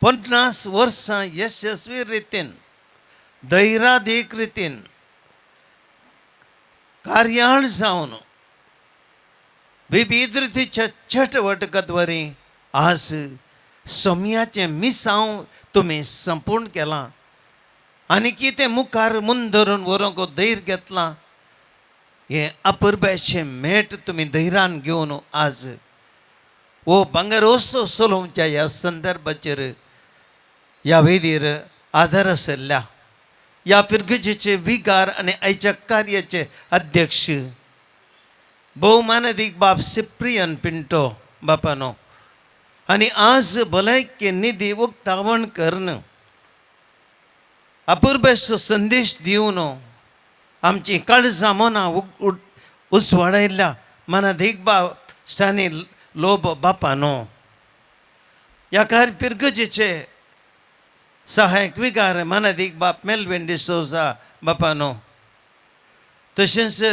50 वर्सां यशस्वी रितीन धैर्यादीक रितीन कार्याळ जावन विविध रितीच्या चटवटकद्वारे आज सोम्याचें मिसांव तुमी संपूर्ण केलां आनी कितें मुखार मुंदरून व्हरूंक धैर्य घेतलां. हें अपुरबायेचें मेट तुमी धैर्यान घेवन आज हो भांगरोत्सव चलोवच्या ह्या संदर्भाचेर ह्या वेदीर आदार आशिल्ल्या ह्या फिरगजेचे विगार आनी आयच्या कार्याचे अध्यक्ष भोवमानादीक बाब सिप्रियन पिंटो बापानो, आनी आज भलायकी निधी उक्तावण करून अपुरबायेचो संदेश दिवन आमची काळजां मनां उजवाडायल्ल्या मनादीक बाब स्टानी लोब बापानो, ह्या कार्य पिरगजेचे सहायक विगार मनादीक बाप मेलविन डिसोजा बापानो, तशेंच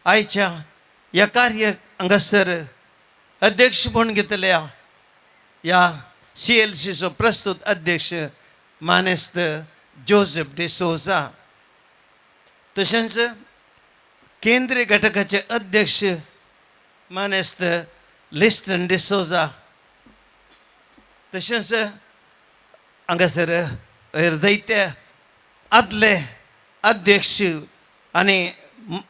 आयच्या ह्या कार्य हांगासर अध्यक्ष म्हूण घेतल्या ह्या सी एल सीचो प्रस्तुत अध्यक्ष मानेस्त जोसेफ डिसोजा, तशेंच केंद्रीय घटकाचे अध्यक्ष मानेस्त लिस्टन डिसोजा, तशेंच हांगासर जायते आदले अध्यक्ष आनी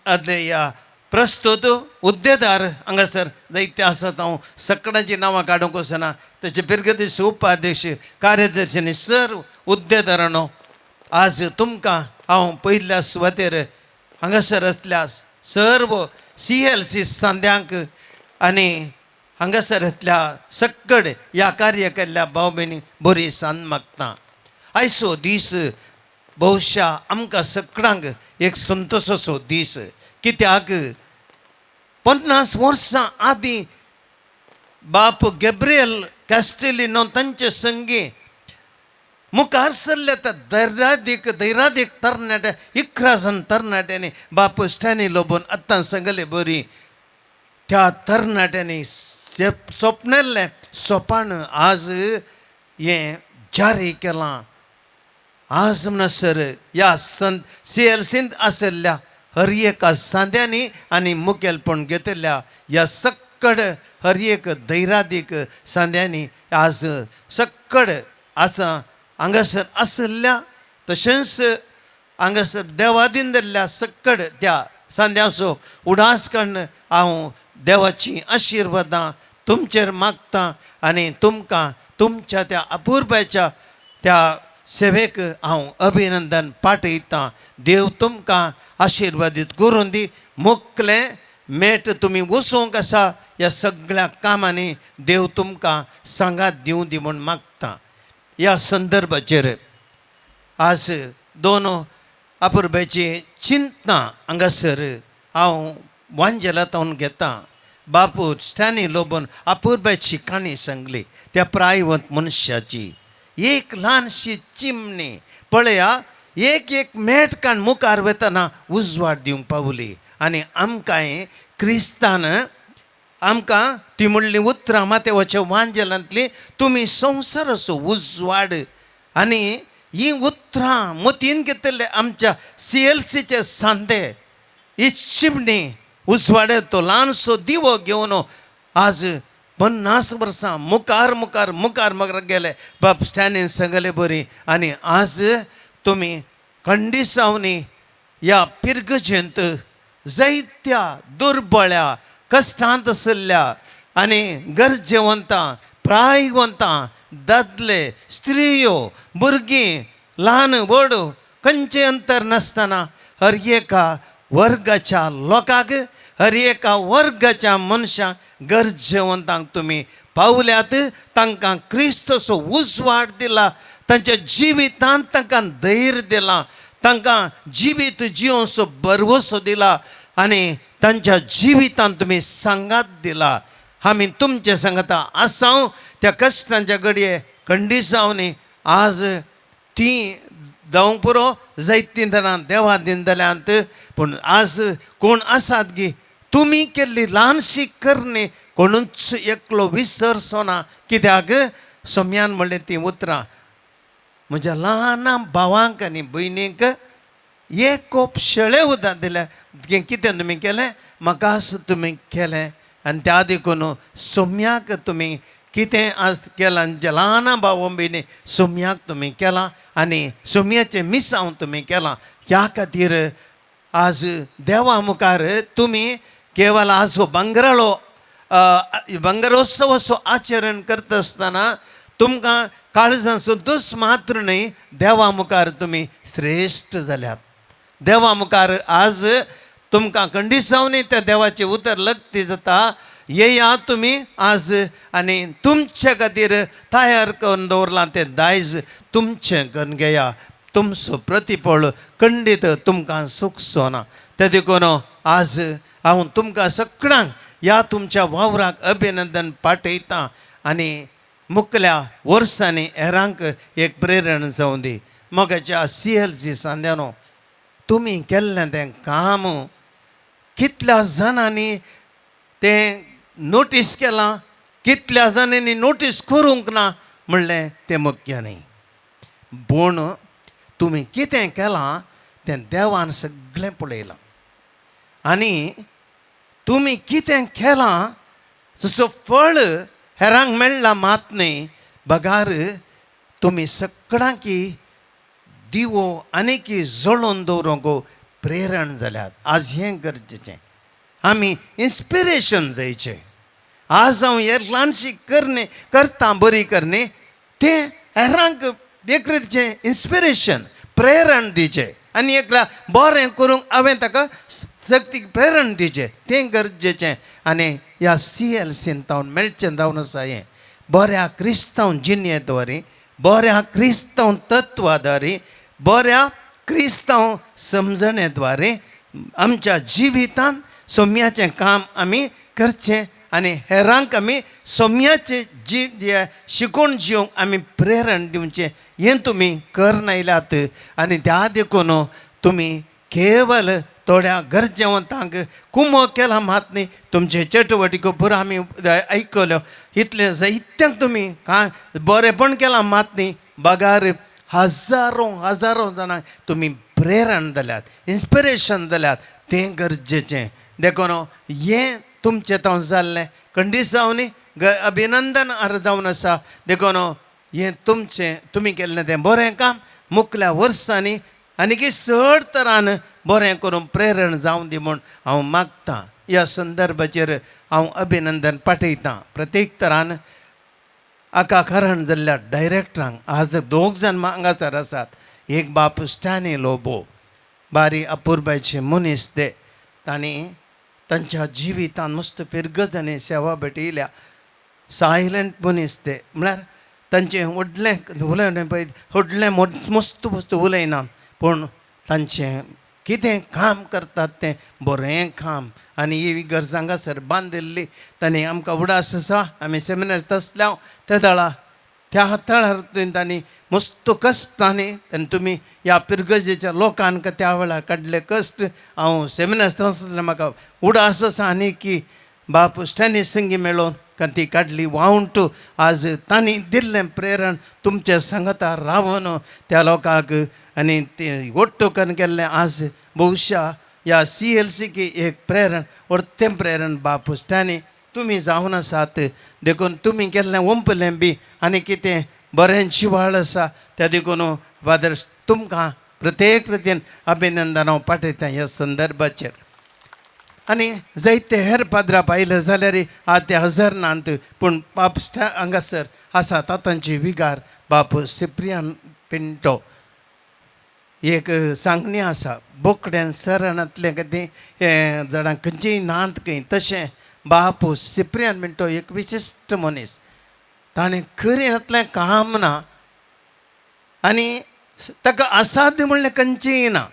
आदले ह्या प्रस्तुत हुद्देदार हांगासर जायते आसात. हांव सगळ्यांची नांवां काडूंक वचना. तशें फिरगतीचे उपाध्यक्ष कार्यदर्शी आनी सर्व हुद्देदारांनो, आज तुमकां हांव पयल्या सुवातेर हांगासर आसल्या सर्व सी एल सी सांद्यांक आनी हांगासर आसल्या सक्कड ह्या कार्य केल्ल्या भाव भयणी बरी सांद मागता. आयचो दीस बहुशा आमकां सगळ्यांक एक संतोशाचो दीस, कित्याक 50 वर्सां आदीं बाप गॅब्रियल कॅस्टेलिनो तांचे संगी मुखार सरले त्या धैर्यादीक धैर्यादीक तरणाटे 11 जाण तरणाट्यांनी बाप स्टॅनी लोबून आत्तां सांगले बरी त्या तरणाट्यांनी सोपणेल्लें सोपान आज हें जारी केलां. आज म्हणसर ह्या संत सी एल सींत आशिल्ल्या हर एका सांद्यांनी आनी मुखेलपण घेतिल्ल्या ह्या सक्कड हर एक धैर्यादीक सांद्यांनी आज सक्कड आसा हांगासर आशिल्ल्या तशेंच हांगासर देवादीन दिल्ल्या सक्कड त्या सांद्याचो उडास काडून हांव देवाची आशिर्वादां तुमचेर मागता आनी तुमकां तुमच्या त्या अपुरबायच्या त्या सेवेक हांव अभिनंदन पाठयतां. देव तुमकां आशिर्वादीत करून दी. मुखलें मेट तुमी वचूंक आसा ह्या सगळ्या कामांनी देव तुमकां सांगात दिवं दी म्हूण मागता. ह्या संदर्भाचेर आज दोन अपुरबायची चिंतना हांगासर हांव वांजेलांत घेता. बापू स्टॅनी लोबन अपुरबायची काणी सांगली त्या प्रायवंत मनशाची. एक ल्हानशी चिमणी पळया एक एक मेट काण मुखार वतना उजवाड दिवंक पावली आनी आमकांय क्रिस्तान आमकां ती म्हणली उतरां मातेवाच्या वांजेलांतली तुमी संवसाराचो उजवाड. आनी ही उतरां मतीन घेतिल्ले आमच्या सी एल सीचे सांदे ही चिमणी उजवाडे तो ल्हानसो दिवो घेवन आज 50 वर्सां मुखार मुखार मुखार मुखार गेले बाब स्टॅनीन सांगले बरी. आनी आज तुमी खंडिसावनी ह्या पिरगजेंत जायत्या दुर्बळ्या कश्टांत आशिल्ल्या आनी गरजेवंतां प्रायवंतां दादले स्त्रियो भुरगीं ल्हान व्हड खंयचें अंतर नासतना हर एका वर्गाच्या लोकांक हर एका वर्गाच्या मनशांक गरजेवंतांक तुमी पावल्यात. तांकां क्रिस्तचो उजवाड दिला, तांच्या जिवितांत तांकां धैर्य दिलां, तांकां जिवीत जियोवचो भरवसो दिला आनी तांच्या जिवितांत तुमी सांगात दिला. आमी तुमचे सांगता आसाव त्या कश्टांच्या घडये कंडिसांवनी आज ती जावंक पुरो जायतीं जाणां देवा दिन जाल्यांत, पूण आज कोण आसात गी तुमी केल्ली ल्हानशी करणी कोणूच एकलो विसरचो ना. कित्याक सोम्यान म्हणलें तीं उतरां म्हज्या ल्हान भावांक आनी भयणींक एक कोप शेळे उदक दिलें कितें तुमी केलें म्हाकाच तुमी केलें. आनी त्या देखून सोम्याक तुमी कितें आज केलां ल्हान भाव भयणी सोम्याक तुमी केलां आनी सोम्याचें मिसांव तुमी केलां. ह्या खातीर आज देवा मुखार तुमी केवल आज हो भांगराळो भांगरोत्सवाचो आचरण करता आसतना तुमकां काळजांचो दोश मात्र न्हय, देवा मुखार तुमी श्रेश्ठ जाल्यात. देवा मुखार आज तुमकां कंडिसांवनी त्या देवाचें उतर लग्ती जाता. येया तुमी आज आनी तुमचे खातीर तयार करून दवरलां तें दायज तुमचें करून घेया. तुमचो प्रतिफळ खंडीत तुमकां सुखचो ना. ते देखून आज हांव तुमकां सगळ्यांक ह्या तुमच्या वावराक अभिनंदन पाठयतां आनी मुखल्या वर्सांनी हेरांक एक प्रेरण जावं दी. म्हज्या सी एल सी सांद्यानो तुमी केल्लें तें काम कितल्या जाणांनी तें नोटीस केलां, कितल्या जाणांनी नोटीस करूंक ना म्हणलें तें मुख्य न्ही, पूण तुमी कितें केलां तें देवान सगळें पळयलां आनी तुमी कितें केलां जसो फळ हेरांक मेळ्ळां मात न्ही, बगार तुमी सगळ्यांकी दिवो आनीकी जळोवन दवरूंक प्रेरण जाल्यात. आज हें गरजेचें, आमी इन्स्पिरेशन जायचें. आज हांव हे ल्हानशी करणे करता बरी करणे तें हेरांक एक रितीचें इन्स्पिरेशन प्रेरण दिवचें आनी एकल्या बरें करूंक हांवें ताका शक्तीक प्रेरण दिवचें तें गरजेचें. आनी ह्या सी एल सीन तावन मेळचें जावन आसा हें बऱ्या क्रिस्तांव जिणेद्वारे, बऱ्या क्रिस्तांव तत्वाद्वारे, बऱ्या क्रिस्तांव समजणे द्वारे आमच्या जिवितांत सोम्याचें काम आमी करचें आनी हेरांक आमी सोम्याचें जी शिकोवन जिवंक आमी प्रेरण दिवचें. हें तुमी करून आयल्यात आनी त्या देखून तुमी केवल थोड्या गरजेवंतांक कुमो केला मात न्ही, तुमचे चटवटिको पुरो आमी आयकल्यो इतलें जायत्यांक तुमी कांय बरेंपण केलां मात न्ही, बगार हजारो हजारो जाणांक तुमी प्रेरण जाल्यात, इन्स्पिरेशन जाल्यात, तें गरजेचें. देखून हें तुमचें तावन जाल्लें कंडिसांवनी अभिनंदन अर्ज जावन आसा. देखून हें तुमचें तुमी केल्लें तें बरें काम मुखल्या वर्सांनी आनीकी चड तरान बरें करून प्रेरण जावं दी म्हूण हांव मागतां. ह्या संदर्भाचेर हांव अभिनंदन पाठयतां प्रत्येक तरान आका कारण जाल्ल्या डायरेक्टरांक. आज दोग जाण हांगासर आसात, एक बाप स्टॅनी लोबो बारी अपुरबायचे मनीस ते, तांणी तांच्या जिवितान मस्त फिरगज आनी सेवा भेटयल्या. सायलंट मनीस ते, म्हळ्यार तांचें व्हडलें उलयलें पळय व्हडलें मस्त मस्त उलयना, पूण तांचें कितें काम करतात तें बरें काम. आनी ही गरज हांगासर बांदिल्ली तांणी आमकां उडास आसा. आमी सेमिनार तसल्या त्या दळा त्या तळार तांणी मस्त कश्टांनी आनी तुमी ह्या पिरगजेच्या लोकांक त्या वेळार काडले कश्ट. हांव सेमिनार तसल्या म्हाका उडास आसा आनी की बाप स्टॅनी संगी मेळोवन ती काडली वावंट. आज तांणी दिल्लें प्रेरण तुमच्या सांगता रावन त्या लोकांक आनी तें ओट्टो करून केल्लें आज बहुशा ह्या सी एल सी की एक प्रेरण तें प्रेरण बाप स्टॅनी तुमी जावन आसात. देखून तुमी केल्लें ओंपलें बी आनी कितें बरें जिवाळ आसा त्या देखून फादर तुमकां प्रत्येक रितीन अभिनंदन हांव पाठयतां ह्या संदर्भाचेर. आनी जायते हेर पाद्रा पायले जाल्यार आतां ते हजर नात, पूण बाप हांगासर आसा तांची विगार बाप सिप्रियान पिंटो. एक सांगणी आसा बोकड्यान सरानांतलें कितें हें झाडां खंयचीय नात खंय, तशें बाप सिप्रियान पिंटो एक विशिश्ट मनीस. ताणें करिनातलें काम ना आनी ताका असाध्य म्हणलें खंयचीय ना.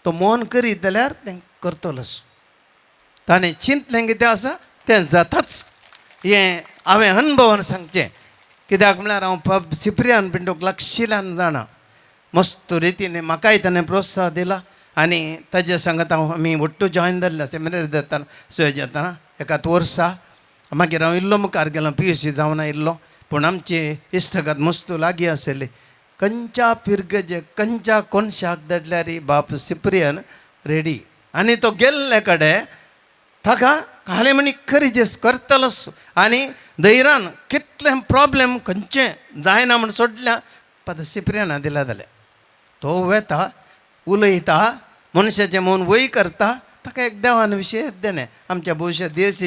तो मन करीत जाल्यार तें करतलोच. ताणें चिंतलें कितें आसा तें जाताच. हें हांवें अनुभवान सांगचें, कित्याक म्हळ्यार हांव बाब सिप्रियान पिंटोक लागशिल्ल्यान जाणा. मस्त रितीन म्हाकाय ताणें प्रोत्साह दिला आनी ताजे सांगत हांव आमी ಒಟ್ಟು जॉयन जाल्ले सेमिनार जातना सोय जातना एकाच वर्सा. मागीर हांव इल्लो मुखार गेलो, पी यू सी जावन आयिल्लो, पूण आमची इश्टागत मस्त लागीं आशिल्ली. खंयच्या फिरगजे खंयच्या कोनशाक धाडल्यार बाप सिप्रियन रेडी आनी तो गेल्ले कडेन ताका हाले म्हणी खरी जेस करतलोच आनी धैर्यान कितले प्रॉब्लेम खंयचे जायना म्हण सोडल्या पाद सिप्रियना दिला जाल्यार तो वेता उलयता मनशाचें मन वय करता ताका एक देवान विशय देणें आमच्या भविश्य देश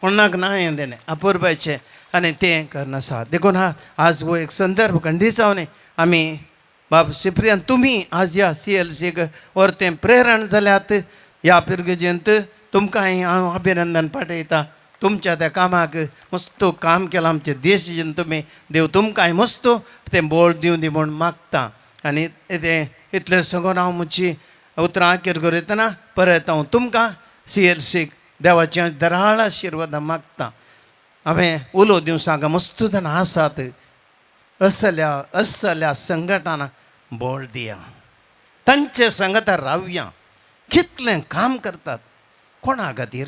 कोणाक ना हें देणें अपुरबायचें आनी तें करनासा. देखून हा आज हो एक संदर्भ खंडीत जावन आमी बाब सिप्रियन तुमी आज ह्या सी एल सीक व्हरतें प्रेरण जाल्यात ह्या पिरगजेंत तुमकां हांव अभिनंदन पाठयता. तुमच्या त्या कामाक मस्त काम केलां आमचे देश तुमी देव तुमकां मस्त तें बोळ दिवं दी म्हूण मागता. आनी तें इतलें सांगून हांव म्हजी उतरां अखेर करतना परत हांव तुमकां सी एल सीक देवाचें दराळ आशिर्वादां मागता. हांवें उलो दिवं सांगा मस्त जाणां आसात असल्या असल्या संघटना बोळ दिया तांचे संगता रावया कितलें काम करतात कोणा खातीर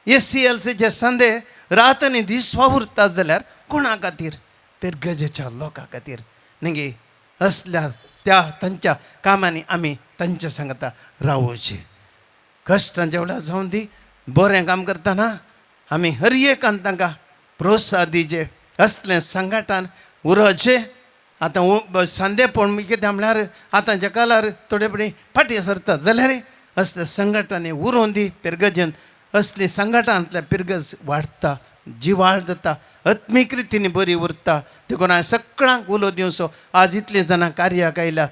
हे सी एल सीचे संदे रात आनी दीस वावुरतात जाल्यार कोणा खातीर पिरगजेच्या लोकां खातीर न्ही असल्या त्या तांच्या कामांनी आमी तांच्या सांगता रावोचें. कश्टांच्या वेळार जावन दी बरें काम करतना आमी हर एकान तांकां प्रोत्साहन दिवचें असलें संघटन उरोचें. आतां सांदेपण कितें म्हणल्यार आतांच्या काळार थोडे फावटी फाटीं सरतात जाल्यार असले संघटनांनी उरोवन दी पिरगजेन असली संघटनांतल्या पिरगज वाडटा जिवाळ जाता आत्मीक रितीन बरी उरता. देखून हांवें सगळ्यांक उलो दिवचो आज इतलीं जाणां कार्याक आयल्यात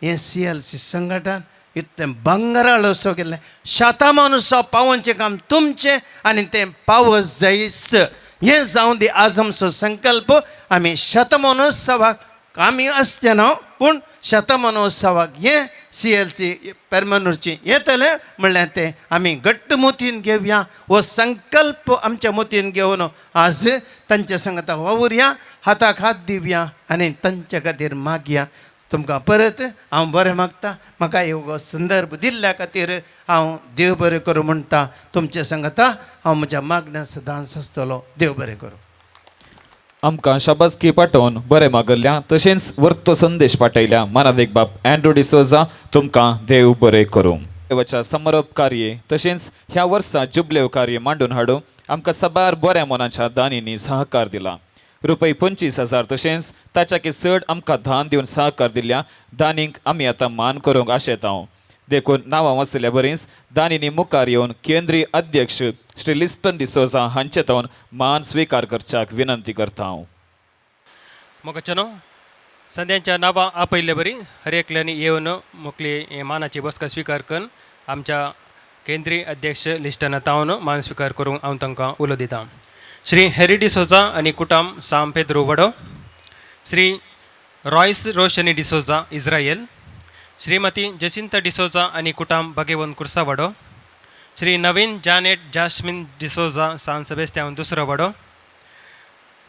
हें सी एल सी संघटन इतलें भांगराळ असो केल्लें शतमानुसो पावोवचें काम तुमचें आनी तें पावस जायच हें जावं दी आज आमचो संकल्प. आमी शतमानोत्सवाक आमी आसचे ना पूण शतमानोत्सवाक हें सी एल सी पेरमनूरची येतलें म्हणल्यार तें आमी घट्ट मोतीन घेवया हो संकल्प आमच्या मोतीन घेवन आज तांच्या सांगता वावुरया हाताक हात दिवया आनी तांच्या खातीर मागया. तुमकां परत हांव बरें मागता म्हाका हो संदर्भ दिल्ल्या खातीर हांव देव बरें करूं म्हणटा. तुमचे सांगता हांव म्हज्या मागण्या सदांच आसतलो. देव बरें करूं. आमकां शाबासकी पाठोवन बरें मागल्ल्या तशेंच वर्तो संदेश पाठयल्या मानादीक बाब अँड्रू डिसोजा तुमकां देव बरें करूं. देवाच्या समारोप कार्य तशेंच ह्या वर्सा जुबलेव कार्य मांडून हाडूं आमकां साबार बऱ्या मनाच्या दानींनी सहकार दिला. रुपये 25,000 तशेंच ताच्याकी चड आमकां धान दिवन सहकार दिल्ल्या दानींक आमी आतां मान करूंक आशेता. देखून नांवां वाचल्या बरीच दानींनी मुखार येवन केंद्रीय अध्यक्ष श्री लिस्टन डिसोजा हांचे तावन मान स्विकार करच्याक विनंती करता हांव. मोगाचेनो संध्यांच्या नांवां आपयल्ले बरी हर एकल्यांनी येवन मोकली मानाची बसका स्विकार करून आमच्या केंद्रीय अध्यक्ष लिस्टना तावन मान स्विकार करूंक हांव तांकां उलो दितां. श्री हॅरी डिसोजा आनी कुटाम साम पेद्रो वडो, श्री रॉयस रोशनी डिसोजा इस्रायल, श्रीमती जसिंता डिसोजा आनी कुटाम भगेवन कुर्सावाडो, श्री नवीन जानेट जास्मिन डिसोजा सान सेबेस्त्यांव दुसरो वाडो,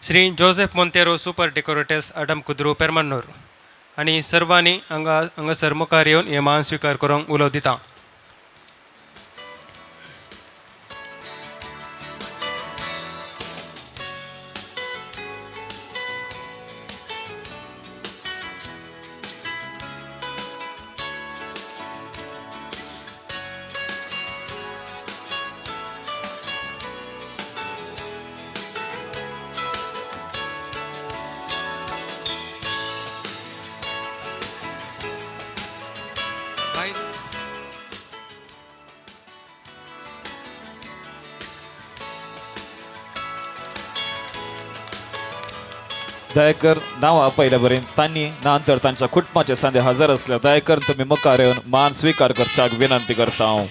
Shri Joseph Monteiro super decorators Adam Kudru Permanur आनी सर्वांनी हांगा हांगासर मुखार येवन हे मान स्विकार करूंक उलो दिता. दयाकर नांवां आपयल्या बरें तांणी नांतर तांच्या कुटुंबाचे सांदे हजर असल्या दयाकर तुमी मुखार येवन मान स्विकार करच्याक विनंती करता हांव.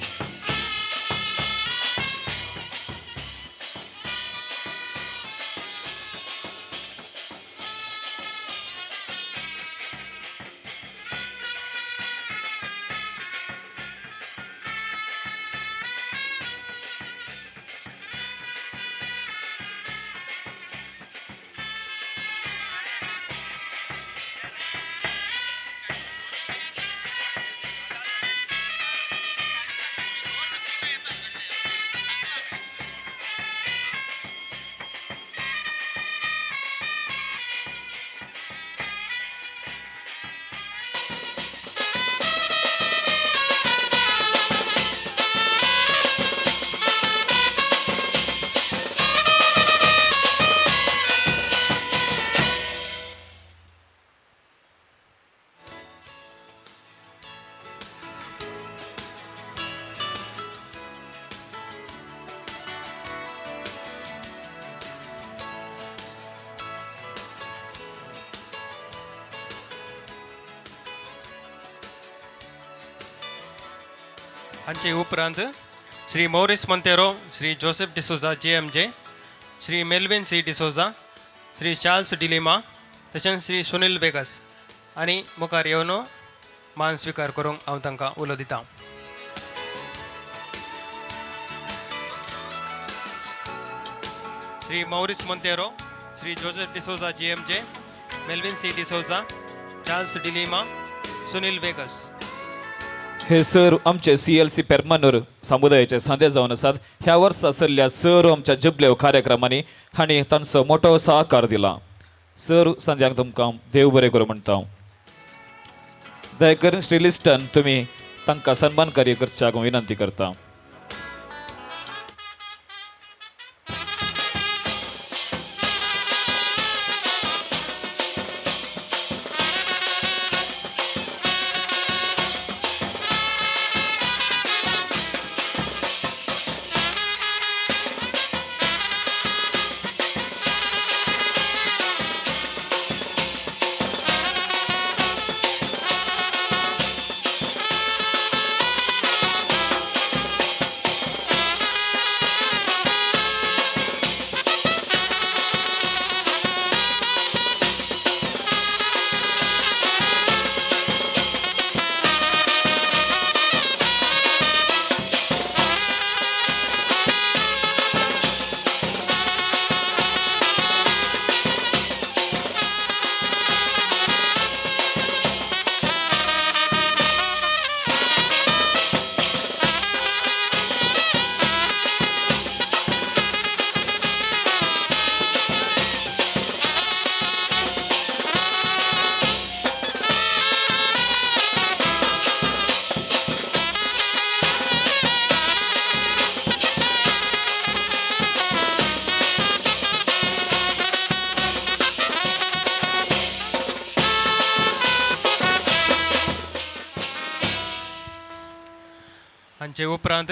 हांचे उपरांत Shri Maurice Monteiro, Shri Joseph D'Souza GMJ, Shri Melvin C D'Souza, Shri Charles D'Lima तशेंच श्री सुनील वेगस आनी मुखार येवन मान स्विकार करूंक हांव तांकां उलो दितां. Shri Maurice Monteiro, Shri Joseph D'Souza GMJ, Melvin C D'Souza, Charles D'Lima, Sunil Vegas. हे सर आमचे CLC Permanur समुदायाचे सांदे जावन आसात. ह्या वर्सा सरल्या सर आमच्या जुबलेव कार्यक्रमांनी हांणी तांचो मोटो सहकार दिला. सर संध्यांक तुमकां देव बरें करूं म्हणटा. दयाकरून श्री लिस्टन तुमी तांकां सन्मान कार्य करच्याक हांव विनंती करता. हांचे उपरांत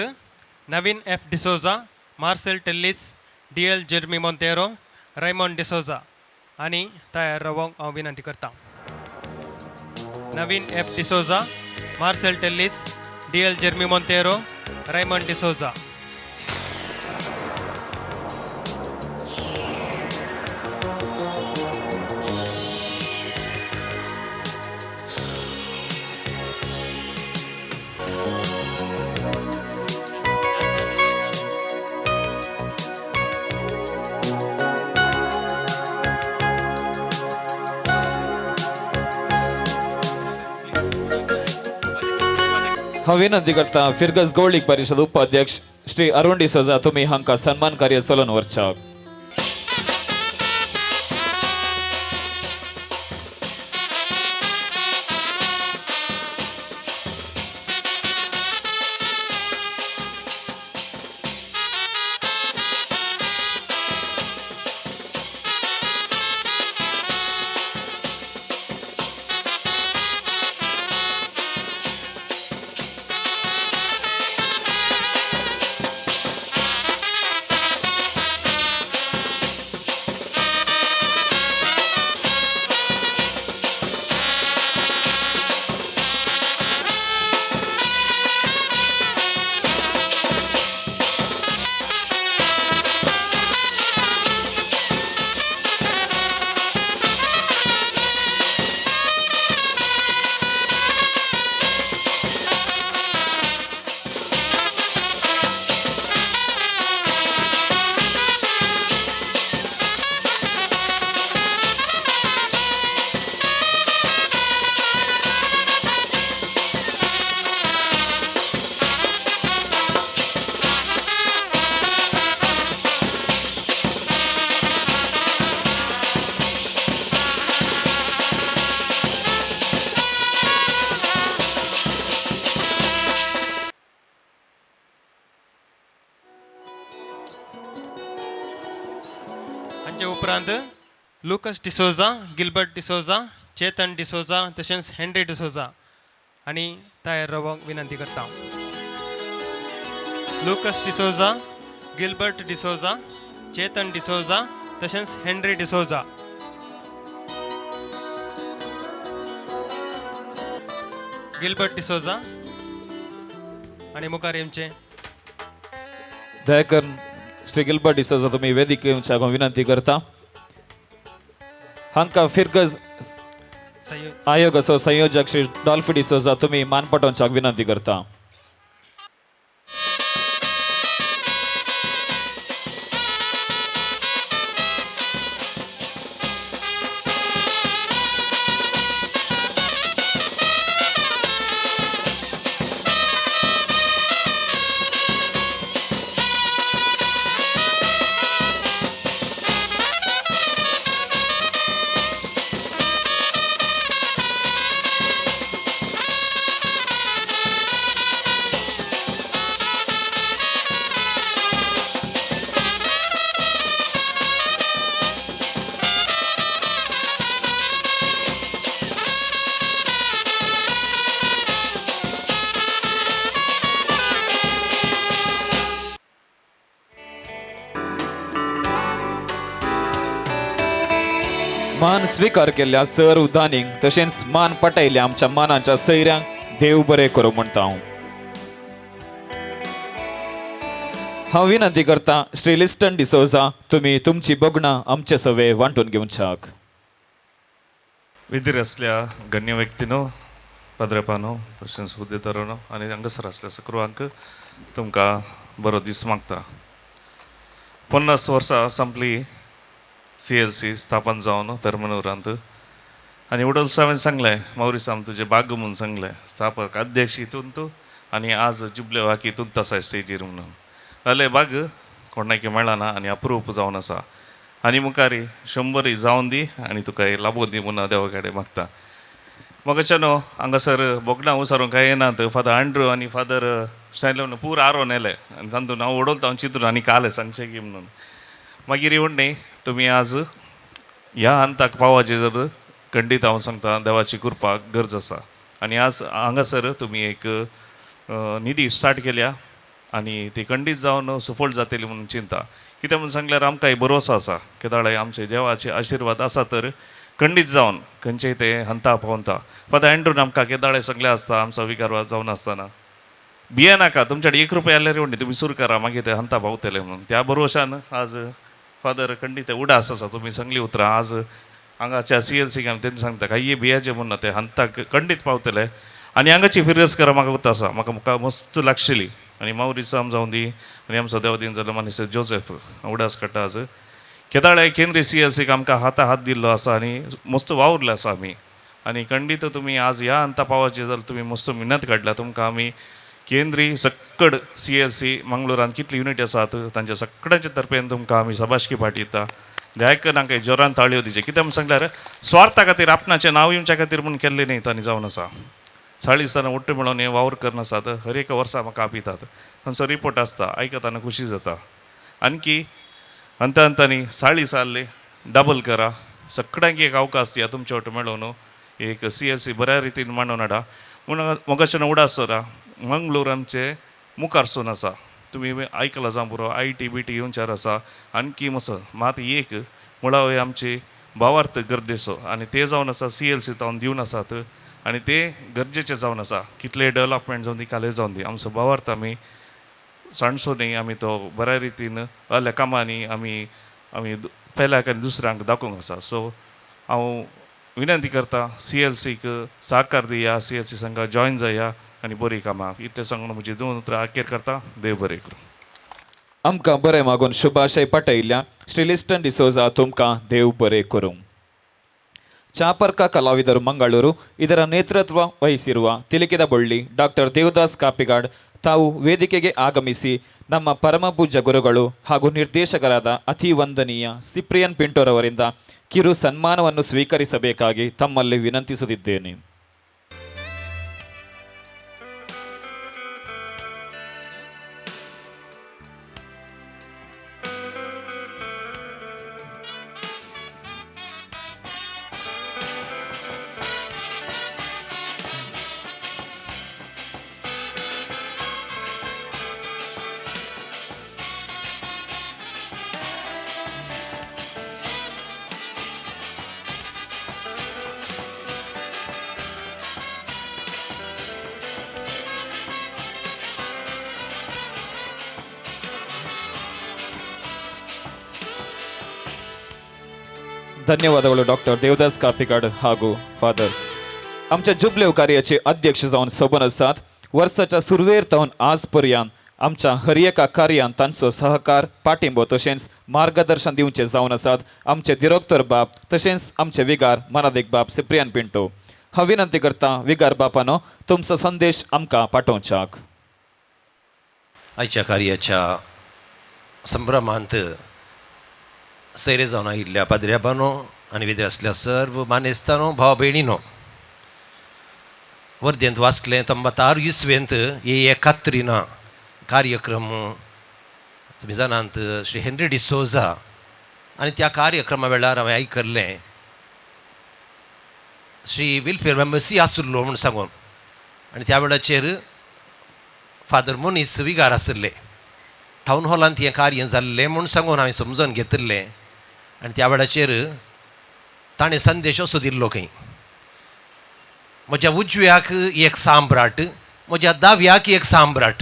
Naveen F D'Souza, Marcel Tellis, DL Jeremy Monteiro, Raymond D'Souza आनी तयार रावंक हांव विनंती करता. Naveen F D'Souza, Marcel Tellis, DL Jeremy Monteiro, Raymond D'Souza. हांव विनंती करता फिरगज गौळीक परिषद उपाध्यक्ष श्री अरुण डिसोजा तुमी हांकां सन्मान कार्य चलोवन व्हरच्याक. हांचे उपरांत लुकस डिसोजा, गिल्बर्ट डिसोजा, चेतन डिसोजा तशेंच हेनरी डिसोजा आनी तयार रावंक विनंती करता. लुकस डिसोजा, गिल्बर्ट डिसोजा, चेतन डिसोजा तशेंच हेनरी डिसोजा. गिल्बर्ट डिसोजा. आनी मुखार येवचें. दयाकर श्री गिलबर्ट डिसोजा तुमी वेदिके येवच्याक हांव विनंती करता. हांकां फिरगज आयोगाचो संयोजक श्री डॉल्फी डिसोजा तुमी मान पटोवच्याक विनंती करता. मान स्वीकार केल्ल्या सर उदानीक तशेंच मान पटयल्या आमच्या मानाच्या सैऱ्यांक देव बरें करूं म्हणटा हांव. हांव विनंती करता श्री लिस्टन डिसोजा तुमी तुमची बगणां आमचे सवे वांटून घेवच्याक. विधीर आसल्या गण्य व्यक्तीनो, पाद्रेपानो, तशेंच हुद्देदारानो आनी हांगासर आसल्या सक्रुवांक तुमकां बरो दीस मागता. 50 वर्सां संपली CLC स्थापन जावन पेरमनूरांत आनी उडोल्स हांवें सांगलें मावरीस तुजें भाग म्हणून सांगलें स्थापक अध्यक्ष हितून तूं आनी आज जुबले वाकी हितून आसा स्टेजीर म्हणून जाल्यार भाग कोणाक मेळना आनी अप्रूप जावन आसा आनी मुखार 100 जावन दी आनी तुका लाबोवन दी म्हणून देवा कडेन मागता. मगाच्यानो हांगासर बोगणां उसारूंक कांय येनात. फादर आंड्रू आनी फादर स्टॅनली पूर आरोवन येले आनी तातूंत हांव उडोलता हांव चिंतून आनी कालें सांगचें की म्हणून. मागीर येवन तुमी आज ह्या हंताक पावाचें जर खंडीत हांव सांगता देवाची कृपा गरज आसा आनी आज हांगासर तुमी एक निधी स्टार्ट केल्या आनी ती खंडीत जावन सफळ जातली म्हणून चिंता. कितें म्हणून सांगल्यार आमकां भरोसो आसा केदाळे आमचे देवाचे आशिर्वाद आसा तर खंडीत जावन खंयचेय ते हंता पावता. फादर अँड्रून आमकां केदाळे सगळें आसता आमचो विकार जावन आसतना भिये नाका तुमच्या 1 रुपया आल्यार येवन तुमी सुरू करा मागीर ते हंता पावतले म्हणून. त्या भरोशान आज फादर खंडीत उडास आसा तुमी सांगली उतरां आज हांगाच्या CLC आमी तेन्ना सांगता काय भियाचे म्हणून ते हंताक खंडीत पावतले आनी हांगाची फिरस करा म्हाका उत आसा म्हाका म्हाका मस्त लागशिली आनी मावरीसाम जावन दी आनी आमचो देवदीन जालो मानस जोसेफ उडास काडटा आज केदाळे केंद्रीय CLC आमकां हाता हात दिल्लो आसा आनी मस्त वावुरले आसा आमी आनी खंडीत तुमी आज ह्या हंता पावचे जाल्यार तुमी मस्त मिन्नत काडल्या. तुमकां आमी केंद्रीय सक्कड CLC मंगळुरांत कितली युनिट आसात तांच्या सगळ्यांच्या तर्फेन तुमकां आमी सबाशकी पाठयता. दयाकन हांकां जोरान ताळयो दिचे. कितें म्हणून सांगल्यार स्वार्था खातीर आपणाचें नांव येवच्या खातीर म्हणून केल्लें न्ही तांणी जावन आसा. चाळीसांनी उट्ट मेळोवन हे वावर करून आसात हर एका वर्सा म्हाका आपयतात तांचो रिपोर्ट आसता आयकतना खुशी जाता. आणकी हंता हंतांनी 40 आहले डबल करा सगळ्यांक एक अवकाश दिया तुमचे वट मेळोवन एक CLC बऱ्या रितीन मांडून हाडा म्हणून मोगाच्यान उडास सरा मंगळूर आमचे मुखार सून आसा तुमी आयकलां जावं पुरो IT BT येवच्यार आसा आणकी मसो मात एक मुळावे आमचे भावार्थ गरजेचो आनी ते जावन आसा CLC जावन दिवन आसात आनी ते गरजेचे जावन आसा. कितले डेवलपमेंट जावन दी कालेज जावन दी आमचो भावार्थ आमी सांडसो न्ही आमी तो बऱ्या रितीन आहल्या कामांनी आमी आमी पेल्याक आनी दुसऱ्यांक दाखोवंक आसा. सो हांव विनंती करता CLCक सहकार दिया CLC संघा जॉयन जाया आनी बरी कामां इतलें सांगून म्हजी 2 उतरां अखेर करता. देव बरें करूं. आमकां बरें मागून शुभाशय पाठयल्ल्या श्री लिस्टन डिसोजा तुमकां देव बरें करूं. ಚಾಪರ್ಕ ಕಲಾವಿದರು ಮಂಗಳೂರು ಇದರ ನೇತೃತ್ವ ವಹಿಸಿರುವ ತಿಲಿಕಿದ ಬಳ್ಳಿ ಡಾಕ್ಟರ್ ದೇವದಾಸ್ ಕಾಪಿಗಾಡ್ ತಾವು ವೇದಿಕೆಗೆ ಆಗಮಿಸಿ ನಮ್ಮ ಪರಮಪೂಜ್ಯ ಗುರುಗಳು ಹಾಗೂ ನಿರ್ದೇಶಕರಾದ ಅತಿ ವಂದನೀಯ ಸಿಪ್ರಿಯನ್ ಪಿಂಟೋರವರಿಂದ ಕಿರು ಸನ್ಮಾನವನ್ನು ಸ್ವೀಕರಿಸಬೇಕಾಗಿ ತಮ್ಮಲ್ಲಿ ವಿನಂತಿಸುತ್ತಿದ್ದೇನೆ. ಧನ್ಯವಾದಗಳು ಡಾಕ್ಟರ್ ದೇವದಾಸ್ ಕಾಪಿಕಾಡ್ ಹಾಗೂ फादर. आमच्या जुबलेव कार्याचे अध्यक्ष जावन सोबन आसात. वर्साच्या सुरवेर तावन आज पर्यंत आमच्या हर एका कार्यान तांचो सहकार, पाठिंबो तशेंच मार्गदर्शन दिवचे जावन आसात आमचे दिरोक्तर बाप तशेंच आमचे विगार मनादीक बाप सिप्रियान पिंटो. हांव विनंती करता विगार बापानो, तुमचो संदेश आमकां पाठोवच्याक. आयच्या कार्याच्या संभ्रमांत सैरे जावन आयिल्ल्या पाद्र्याबानो आनी विद्या आसल्या सर्व मानेस्तानो, भाव भयणीनो, वर्देंत वाचलें 96 इसवेंत ही एकात्रिना कार्यक्रम. तुमी जाणात, श्री हेनरी डिसोजा. आनी त्या कार्यक्रमा वेळार हांवें आयकल्लें, श्री विल्फेर मेसी आसुल्लो म्हूण सांगून. आनी त्या वेळाचेर फादर मोनीस विगार आशिल्ले. टावन हॉलांत हें कार्य जाल्लें म्हूण सांगून हांवें समजून घेतिल्लें. आनी त्या वेळाचेर ताणें संदेश असो दिल्लो खंय, म्हज्या उजव्याक एक सांब्राट, म्हज्या दाव्याक एक सांब्राट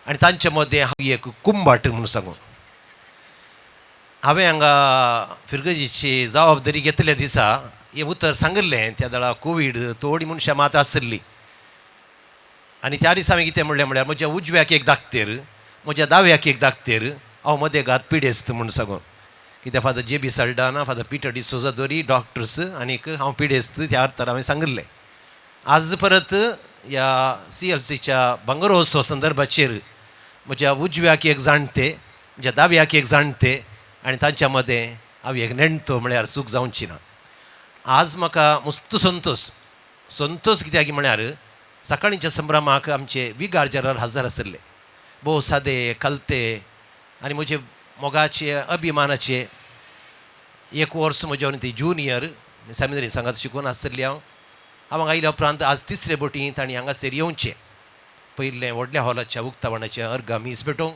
आनी तांचे मदें हांव एक कुंबाट म्हूण सांगून. हांवें हांगा फिरगजीची जबाबदारी घेतल्या दिसा हें उतर सांगिल्लें. त्या वेळार कोवीड, थोडीं मनशां मात आशिल्लीं. आनी त्या दिसा हांवें कितें म्हणलें म्हळ्यार, म्हज्या उजव्याक एक दाखतेर, म्हज्या दाव्याक एक दाखतेर, हांव मदें घात पिडेस्त म्हूण सांगून. कित्याक father J B Saldanha, father Peter D'Souza दोरी डॉक्टर्स आनीक हांव पिडेस्त, त्या अर्थार हांवें सांगिल्लें. आज परत ह्या सीएलसीच्या भांगरोत्सव संदर्भाचेर म्हज्या उजव्याक एक जाणटे, म्हज्या दाव्याक एक जाणटे आनी तांच्या मदें हांव एक नेणटो म्हळ्यार चूक जावची ना. आज म्हाका मस्त संतोश. संतोश कित्याक म्हळ्यार सकाळींच्या संभ्रमाक आमचे विगार जनरल हजर आशिल्ले. भोव सादे कलते आनी म्हजे मोगाचे, अभिमानाचे. एक वर्स म्हज्या ती ज्युनियर, सेमिनरी सांगात शिकून आशिल्ली. हांव हांव हांगा आयल्या उपरांत आज तिसरे बोटी तांणी हांगासर येवचें. पयलें व्हडल्या हॉलाच्या उक्तावणाचें अर्गां मीस भेटोवंक,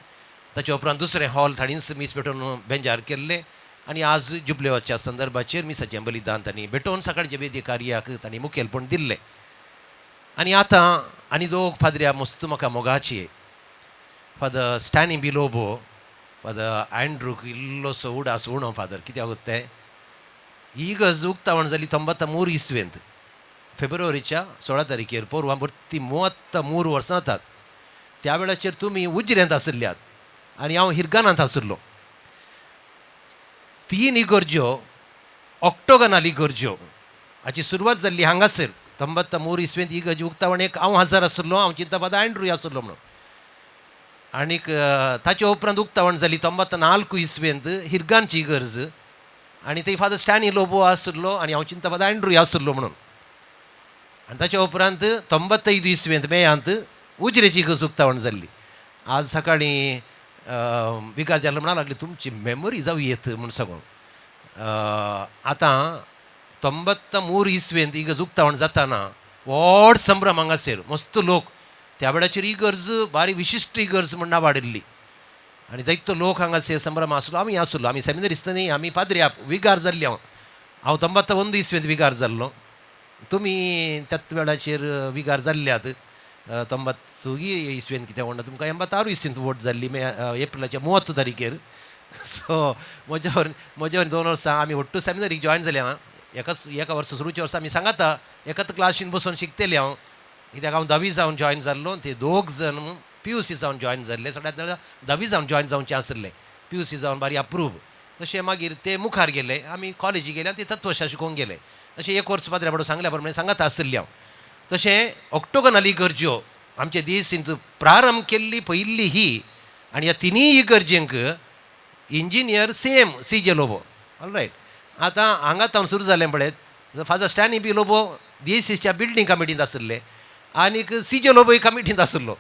ताच्या उपरांत दुसरें हॉल ताणीच मीस भेटोवन बेंजार केल्लें आनी आज जुबलेवाच्या संदर्भाचेर मिसाचें बलिदान तांणी भेटोवन सकाळच्या वेदी कार्याक तांणी मुखेलपण दिल्लें. आनी आतां आनी दोग फादऱ्या मस्त म्हाका मोगाची, फादर स्टॅनी बिलोबो, फादर अँड्रूक इल्लोसो उडास उणो फादर. कित्याक तें ही गज उक्तावण जाली 93 इसवेंत, फेब्रुवारीच्या 16 तारखेर. पोरवां भरती 33 वर्सां जातात. त्या वेळाचेर तुमी उजरेंत आशिल्ल्यात आनी हांव हिरगानांत आशिल्लो. तीन इगर्ज्यो, ऑक्टोगनाल इगर्ज्यो हाची सुरवात जाल्ली हांगासर. 93 इसवेंत इगर्ज उक्तावणेक हांव हजर आशिल्लो. हांव चिंता फादर अँड्रू आशिल्लो म्हणून. आनीक ताच्या उपरांत उक्तावण जाली 94 इसवेंत हिरगानची इगर्ज आनी थंय फादर स्टॅनी लोबो आशिल्लो आनी हांव चिंता फादर अँड्रू आशिल्लो म्हणून. आनी ताच्या उपरांत 95 इसवेंत मेयांत उजरेची इगर्ज उक्तावण जाल्ली. आज सकाळीं विकार जालो म्हणा लागली, तुमची मेमोरी जावं येत म्हूण सांगून. आतां 93 इसवेंत इगर्ज उक्तावण जाताना व्हड संभ्रम हांगासर, मस्त लोक. त्या वेळाचेर इगर्ज बारीक विशिश्ट इगर्ज म्हण नांव वाडिल्ली आनी जायतो लोक हांगासर संभ्रम आसलो. आमी आसलो, आमी सेमिनरिस्त न्ही, आमी पाद्री, विगार जाल्ली. हांव हांव 91 इसवेंत विगार जाल्लो. तुमी त्याच वेळाचेर विगार जाल्ल्यात 90 इसवेंत. कितें म्हणटा, तुमकां 86 इसवेंत वोट जाल्ली, मे एप्रिलाच्या 30 तारखेर. सो म्हज्यावर म्हज्यावर 2 वर्सां आमी ಒಟ್ಟು सेमिनरीक जॉयन जाले. आं, एकाच एका वर्सा, सुरूच्या वर्सा आमी सांगाता एकाच क्लासीन बसून शिकतले हांव. कित्याक हांव धावी जावन जॉयन जाल्लो, ते दोग जण पीयूसी जावन जॉयन जाल्ले. सगळ्यात धावी जावन जॉयन जावचें आसलें, पीयूसी जावन बारी अप्रूव. तशें मागीर ते मुखार गेले, आमी कॉलेजी गेले आनी ते तत्वशास्त्र शिकोवंक गेले. तशें एक वर्स पाद्र्या बाबडो सांगल्या प्रमाणे सांगात आशिल्ली हांव. तशें ऑक्टोगनाल इगर्ज्यो आमचे दीस प्रारंभ केल्ली पयली ही. आनी ह्या तिनूय इगर्जेंक engineer same, C J Lobo. All right. आतां हांगा तावन सुरू जालें पळयत, फादर स्टॅनी बी लोबो डीएसीच्या बिल्डींग कमिटींत आशिल्ले आनीक सी जे लोबोय कमिटींत आशिल्लो.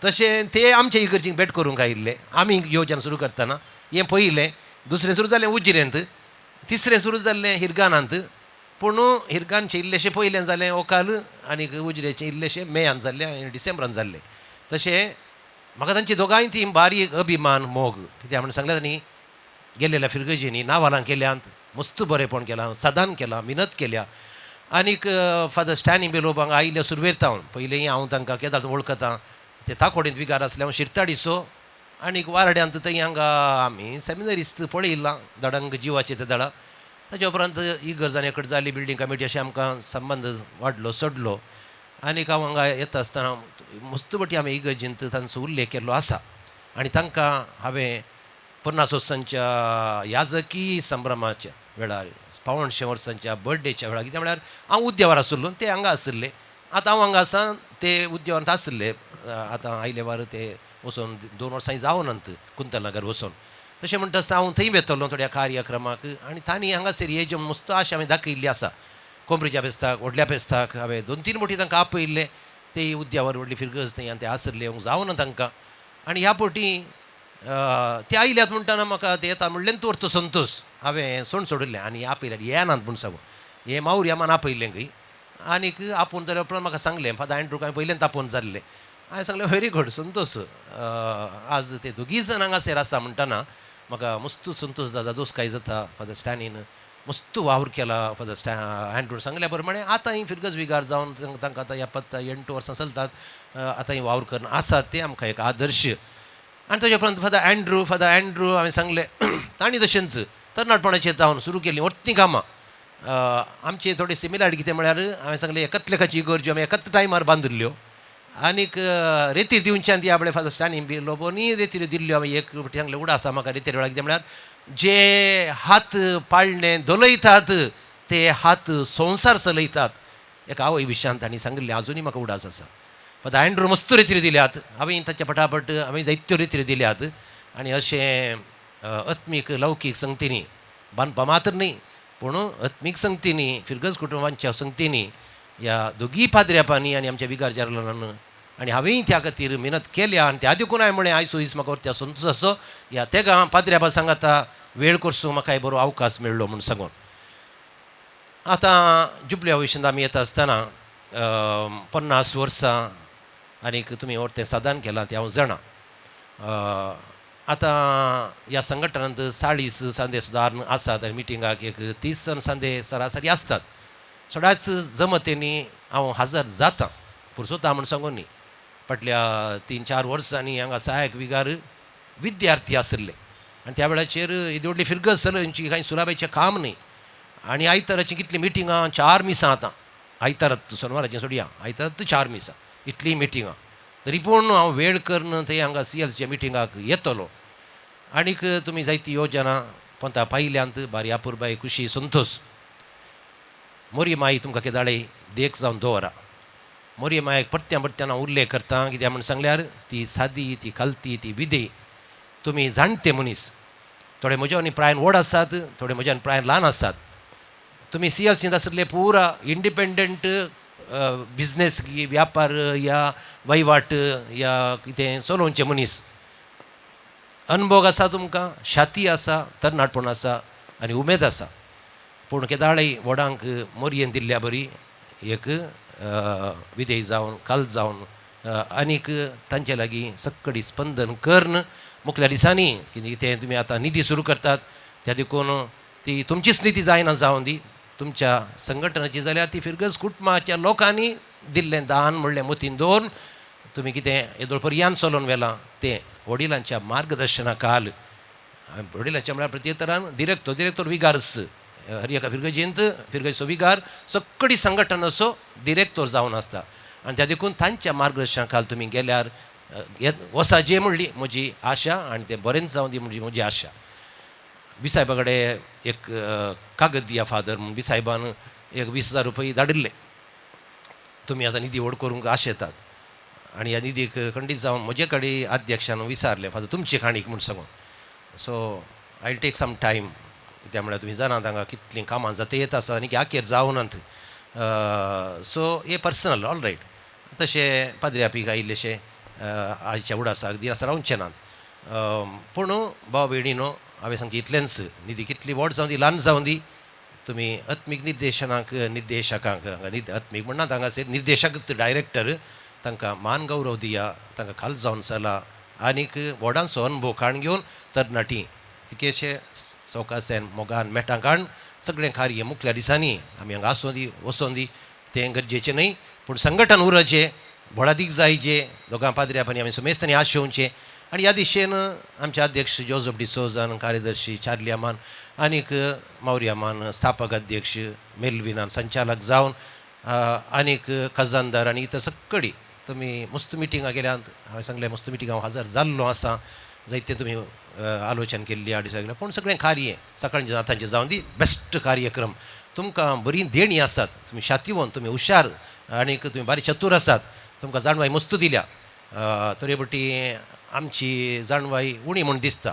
तशें ते आमच्या इगर्जींक भेट करूंक आयिल्ले आमी योजन सुरू करतना. हें पयलें. दुसरें सुरू जालें उजिरेंत, तिसरें सुरू जाल्लें हिरगानांत. पूण हिरगानचें इल्लेशें पयलें जालें ओकाल आनीक उजरेचें इल्लेशें मेयान जाल्लें आनी डिसेंबरान जाल्लें. तशें म्हाका तांची दोगांय ती बारीक अभिमान, मोग. कित्याक म्हणून सांगलें न्ही, गेल्लेल्या फिरगजींनी नावालां केल्यांत, मस्त बरेपण केलां, सदान केलां, मिनत केल्या. आनीक फादर स्टॅनी बेलोब हांगा आयिल्ले सुरवेर तावन पयलीं हांव तांकां केदार वळखतां. ते ताकोडींत विगार आसले, हांव शिरताडीचो आनीक वारड्यांत थंय हांगा आमी सेमिनरिस्त पळयलां दडंग जिवाचे ते दडा. ताच्या उपरांत इगर्ज आनी एकट जाली बिल्डींग कमिटी अशें आमकां संबंद वाडलो चडलो आनीक हांव हांगा येता आसतना मस्त पटी आमी इगर्जींत तांचो उल्लेख केल्लो आसा आनी तांकां हांवें 50 वर्सांच्या याजकी संभ्रमाच्या वेळार 175 वर्सांच्या बर्थडेच्या वेळार कितें म्हळ्यार हांव उद्यावर आशिल्लो ते हांगा आशिल्ले आतां हांव हांगा आसा ते उद्यावरांत आशिल्ले आतां आयले वार ते वचोन 2 वर्सां जावनात कुंतलनगर वचोन तशें म्हणटा आसतना हांव थंय वेतलो थोड्या कार्यक्रमाक आनी तांणी हांगासर हे जे मस्त आशा हांवें दाखयल्ली आसा कोंबरीच्या फेस्ताक व्हडल्या फेस्ताक हांवें 2-3 मोटी तांकां आपयल्ले ते उद्यावर व्हडली फिरगज थंय आनी ते आसले जावना तांकां आनी ह्या पटी ते आयल्यात म्हणटना म्हाका ते येता म्हणलें तोर तो संतोश हांवें सोण सोडिल्लें आनी आपयल्यार येनात म्हूण सांगू हे मावरी मान आपयल्लें खंय आनीक आपोवन जाल्या उपरांत म्हाका सांगलें फादर एन्ड्रूक हांवें पयल्यान आपोवन जाल्लें हांवें सांगलें व्हेरी गूड संतोश आज ते दोगीय जाण हांगासर आसा म्हणटना म्हाका मस्त संतोश जाता दोसकाय जाता फादर स्टॅनीन मस्त वावर केला फादर स्टॅ एन्ड्रू सांगल्या प्रमाणे आतां ही फिरगज विगार जावन तांकां आतां 78 वर्सां चलतात आतां ही वावर करून आसात ते आमकां एक आदर्श आनी ताच्या उपरांत फादर एन्ड्रू हांवें सांगलें तांणी तशेंच तरणाटपणाचेर जावन सुरू केलीं व्हडलीं कामां आमचे थोडे सिमिलारिटी कितें म्हळ्यार हांवें सांगलें एकच लेखाची इगर्ज्यो आमी एकाच टायमार बांदिल्ल्यो आनीक रेती दिवच्यान ती आपले फादर स्टॅनी बी लोबोनी रेती दिल्ल्यो हांवें एक सांगलें उडा आसा म्हाका रेतीर वेळार कितें म्हळ्यार जे हात पाळणे धोलयतात ते हात संवसार चलयतात एका आवय विशयांत तांणी सांगिल्लें आजुनूय म्हाका उडास आसा फादर एन्ड्रू मस्त रेती दिल्यात हांवें ताच्या पटापट हांवें जायत्यो रेती दिल्यात आनी अशें आत्मीक लौकीक संगतींनी बांदपा मात्र न्ही पूण आत्मीक संगतींनी फिरगज कुटुंबांच्या संगतींनी ह्या दोगीय पाद्र्यापांनी आनी आमच्या विगार जेरालान आनी हांवेंय त्या खातीर मेहनत केल्या आनी त्या देखून हांवें म्हणलें आयज सोयीस म्हाका त्या संतोश आसो ह्या तेगा पाद्र्यापा सांगाता वेळ करसो म्हाका बरो अवकाश मेळ्ळो म्हूण सांगून आतां जुबल्या विशयांत आमी येता आसतना 50 वर्सां आनीक तुमी तें साधन केलां तें हांव जाणा आतां ह्या संघटनांत 40 सांदे सुदारण आसात आनी मिटिंगाक एक 30 सांदे सरासरी आसतात सदांच जमतेनी हांव हजर जाता पुरसोता म्हूण सांगून न्ही फाटल्या 3-4 वर्सांनी हांगा सहायक विगार विद्यार्थी आशिल्ले आनी त्या वेळाचेर येदी व्हडली फिरगज चलयची कांय सुलाबायचें काम न्ही आनी आयताराचीं कितलीं मिटिंगां 4 मिसां आतां आयतारात सोनवाराचें सोडया आयतारात 4 मिसां इतलीं मिटिंगां तरी पूण हांव वेळ करून थंय हांगा CLCच्या मिटिंगाक येतलो आनीक तुमी जायती योजना पोंता पायल्यांत बारी अपुरबाय खुशी संतोश मोरी माई तुमकां केदाळे देख जावन दवरा मोरी मायक परत्या परत्यान हांव उल्लेख करता कित्याक म्हूण सांगल्यार ती सादी ती खालती ती विधेय तुमी जाणटे मनीस थोडे म्हज्या प्रायन व्हड आसात थोडे म्हज्यान प्रायन ल्हान आसात तुमी CLCंत आशिल्ले पुरा इंडिपेंडंट बिजनेस व्यापार या वहिवाट या कितें चलोवचे मनीस अनभोग आसा तुमकां शाती आसा तरणाटपण आसा आनी उमेद आसा पूण केदाळय व्हडांक मोरयेन दिल्ल्या बरी एक विधेय जावन काल जावन आनीक तांचे लागीं सक्कडी स्पंदन करून मुखल्या दिसांनी कितें तुमी आतां निधी सुरू करतात त्या देखून ती तुमचीच निधी जायना जावन दी तुमच्या संघटनाची जाल्यार ती फिरगज कुटुंबाच्या लोकांनी दिल्लें दान म्हणलें मतीन दवरून तुमी कितें येदोळ पर्यान चलोवन व्हेलां तें वडिलांच्या मार्गदर्शना खाल वडिलांच्या म्हळ्यार प्रत्येतरान दिरेक्तोर विगारस हर एका फिरगजींत फिरगजीचो विगार सगळी संघटनाचो दिरेक्तोर जावन आसता आनी त्या देखून तांच्या मार्गदर्शना खाल तुमी गेल्यार वसाजे म्हणली म्हजी आशा आनी तें बरेंच जावं दी म्हणजे म्हजी आशा बिसायबा कडेन एक कागद दिया फादर म्हूण बिसायबान एक 20,000 रुपये धाडिल्ले तुमी आतां निधी व्हड करूंक आशेतात आनी ह्या निधीक खंडीत जावन म्हजे कडेन अध्यक्षान विचारलें फादर तुमची काणीक म्हूण सांगून so I take some time कित्याक म्हळ्यार तुमी जाणात हांगा कितलीं कामां जाता येत आसा आनी आखेर जावनात सो हे पर्सनल ऑल रायट तशें पाद्र्यापीक आयिल्लेशें आयच्या उडासाक दी आसा रावचें नात पूण भाव भयणीनो हांवें सांगचें इतलेंच निधी कितली व्हड जावं दी ल्हान जावं दी तुमी आत्मीक निर्देशनाक निर्देशकांक हांगा आत्मीक म्हणनात हांगासर निर्देशक डायरेक्टर तांकां मान गौरव दिया तांकां खाल जावन चला आनीक व्हडांचो अनुभव काण घेवन तरणाटी तिकेशे सवकासेन मोगान मेटां काण सगळें कार्य मुखल्या दिसांनी आमी हांगा आसूं दी वचों दी तें गरजेचें न्हय पूण संघटन उरचें व्हडादीक जायचे दोगां पाद्र्यापांनी आमी समेस्तांनी आशेवचें आनी ह्या दिशेन आमचे अध्यक्ष जोजफ डिसोजान, कार्यदर्शी चार्ली अमान आनीक मावरी अमान, स्थापक अध्यक्ष मेल्विनान संचालक जावन आनीक खजानदार आनी इतर सगळी तुमी मस्त मिटिंगां केल्यात. हांवें सांगलें मस्त मिटिंग हांव हजर जाल्लो आसा, जायते तुमी आलोचन केल्ली आनी सगळें, पूण सगळें कार्य सकाळचें आतांचें जावन दी बेस्ट कार्यक्रम. तुमकां बरीं देणीं आसात, तुमी शातिवन, तुमी हुशार आनीक तुमी बारी चतूर आसात, तुमकां जाणवाय मस्त दिल्या. तरी पटी आमची जाणवाय उणी म्हूण दिसता.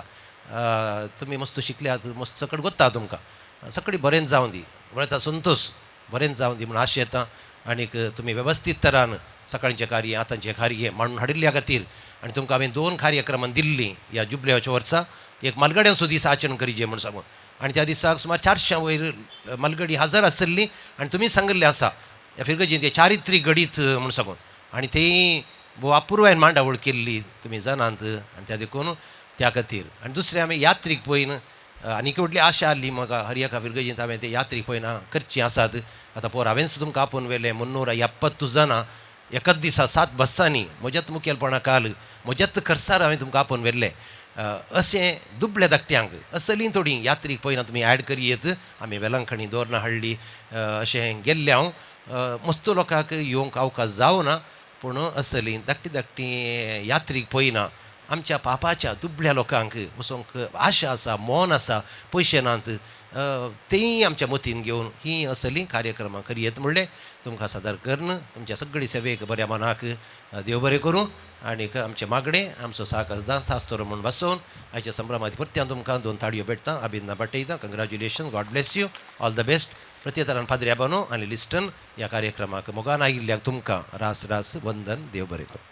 तुमी मस्त शिकल्यात, मस्त सकट गोत्ता, तुमकां सगळी बरेंच जावन दी, बरें संतोश बरेंच जावन दी म्हूण आशा येता. आनीक तुमी वेवस्थीत तरान सकाळचें कार्य आतांचें कार्य मांडून हाडिल्ल्या खातीर आनी तुमकां हांवें 2 कार्यक्रमां दिल्लीं ह्या जुबल्याच्या वर्सा. एक मालगड्यांचो दीस आचरण करिजे म्हूण सांगून, आनी त्या दिसाक सुमार 400 वयर मालगडी हजर आशिल्ली आनी तुमी सांगिल्लें आसा ह्या फिरगजेन तें चारित्रीक घडीत म्हूण सांगून, आनी तें भोव अपुर्वायन मांडावळ केल्ली तुमी जाणात आनी त्या देखून त्या खातीर. आनी दुसरें आमी यात्रीक पळयन आनीक व्हडली आशा आसली म्हाका हर एका फिरगजेंत हांवें ते यात्रीक पळयन करचीं आसात. आतां पोर हांवेंच तुमकां आपोवन व्हेलें 370 जाणां एकाच दिसा 7 बसांनी म्हज्याच मुखेलपणा काल म्हज्याच खर्चार हांवें तुमकां आपोवन व्हेल्लें. अशें दुबल्या धाकट्यांक असलीं थोडीं यात्रीक पळयना तुमी एड करयेत. आमी वेलंकणी दोरनां हाडली अशें गेल्लें हांव. मस्त लोकांक येवंक अवकाश जावना, पूण असलीं धाकटी धाकटी यात्रीक पळयना आमच्या पापाच्या दुबल्या लोकांक वचोंक आशा आसा, मन आसा, पयशे नात, तेंय आमच्या मतीन घेवन ही असलीं कार्यक्रमां करयेत म्हणलें तुमकां सादर करून तुमच्या सगळी सेवेक बऱ्या मनाक देव बरें करूं. आनीक आमचें मागणें आमचो साकस दास आसतलो म्हूण बसोवन आयच्या संभ्रमांत परत्यान तुमकां 2 ताळयो भेटता, अभिनंदन पाठयता. Congratulation, God bless you, all the best. प्रत्येतरान पाद्री आबानो आनी लिस्टन ह्या कार्यक्रमाक मोगान आयिल्ल्याक तुमकां रास रास वंदन, देव बरें करूं.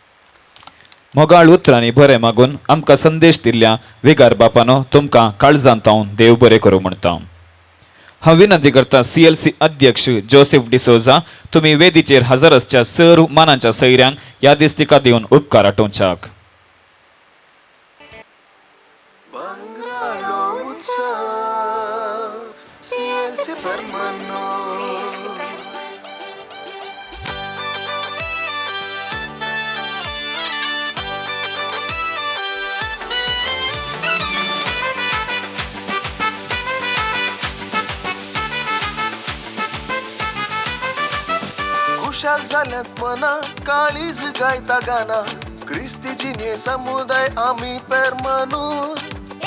मोगाळ उतरांनी बरें मागून आमकां संदेश दिल्ल्या विगार बापानो तुमकां काळजांत हांव देव बरें करूं म्हणटा. हांव विनंती करता CLC अध्यक्ष जोसेफ डिसोजा तुमी वेदीचेर हजर आसच्या सर्व मानाच्या सैऱ्यांक ह्या दिस्तिका दिवन उपकार आटोवच्याक. खुशाल जाल्यात मना काळीज गायता गाना, क्रिस्ती जिणे समुदाय आमी पेरमनूर.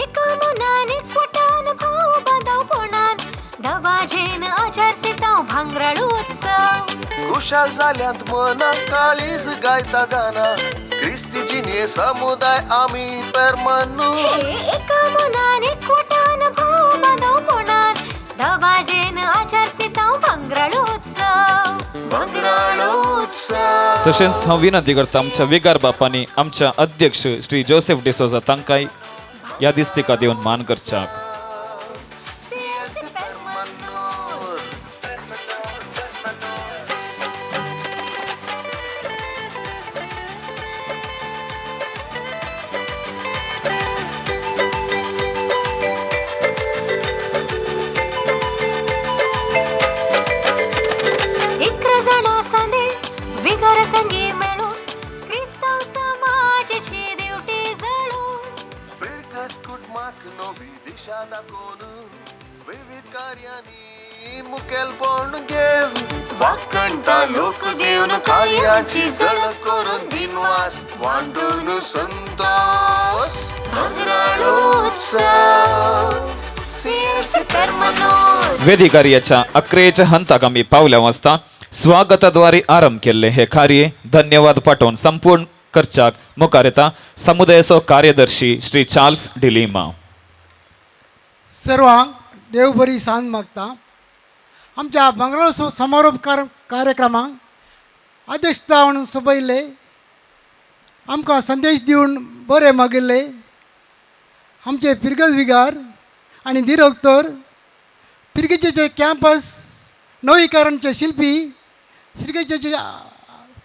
एका मनान एकवटान भाव बांदावपणान दवाजेन आचार सिताव भांगराळो उत्सव. खुशाल जाल्यात मना काळीज गायता गाना, क्रिस्ती जिणे समुदाय आमी पेरमनूर. एका मनान एकवटान भाव बांदावपणान दवाजेन आचार सिताव भांगराळो उत्सव. तशेंच हांव विनंती करता आमच्या विगार बापांनी आमच्या अध्यक्ष श्री जोसेफ डिसोजा तांकांय ह्या दिस्तिका दिवन मान करच्याक. वेदिकार्याच्या 11 हंताक आमी पावल्या वाजता स्वागताद्वारे आरंभ केल्ले हे कार्य धन्यवाद पाठोवन संपूर्ण करच्याक मुखार येता समुदायाचो कार्यदर्शी श्री चार्ल्स डिलिमा. सर्वांक देव बरी सांज मागता. आमच्या भांगराळो समारोप कार्यक्रमाक अध्यक्षता म्हणून सोबयल्ले आमकां संदेश दिवन बरें मागिल्ले आमचे फिरगज विगार आनी दिरोक्तर, फिरगजेचे कॅम्पस नवीकरणचे शिल्पी, फिरगजेचे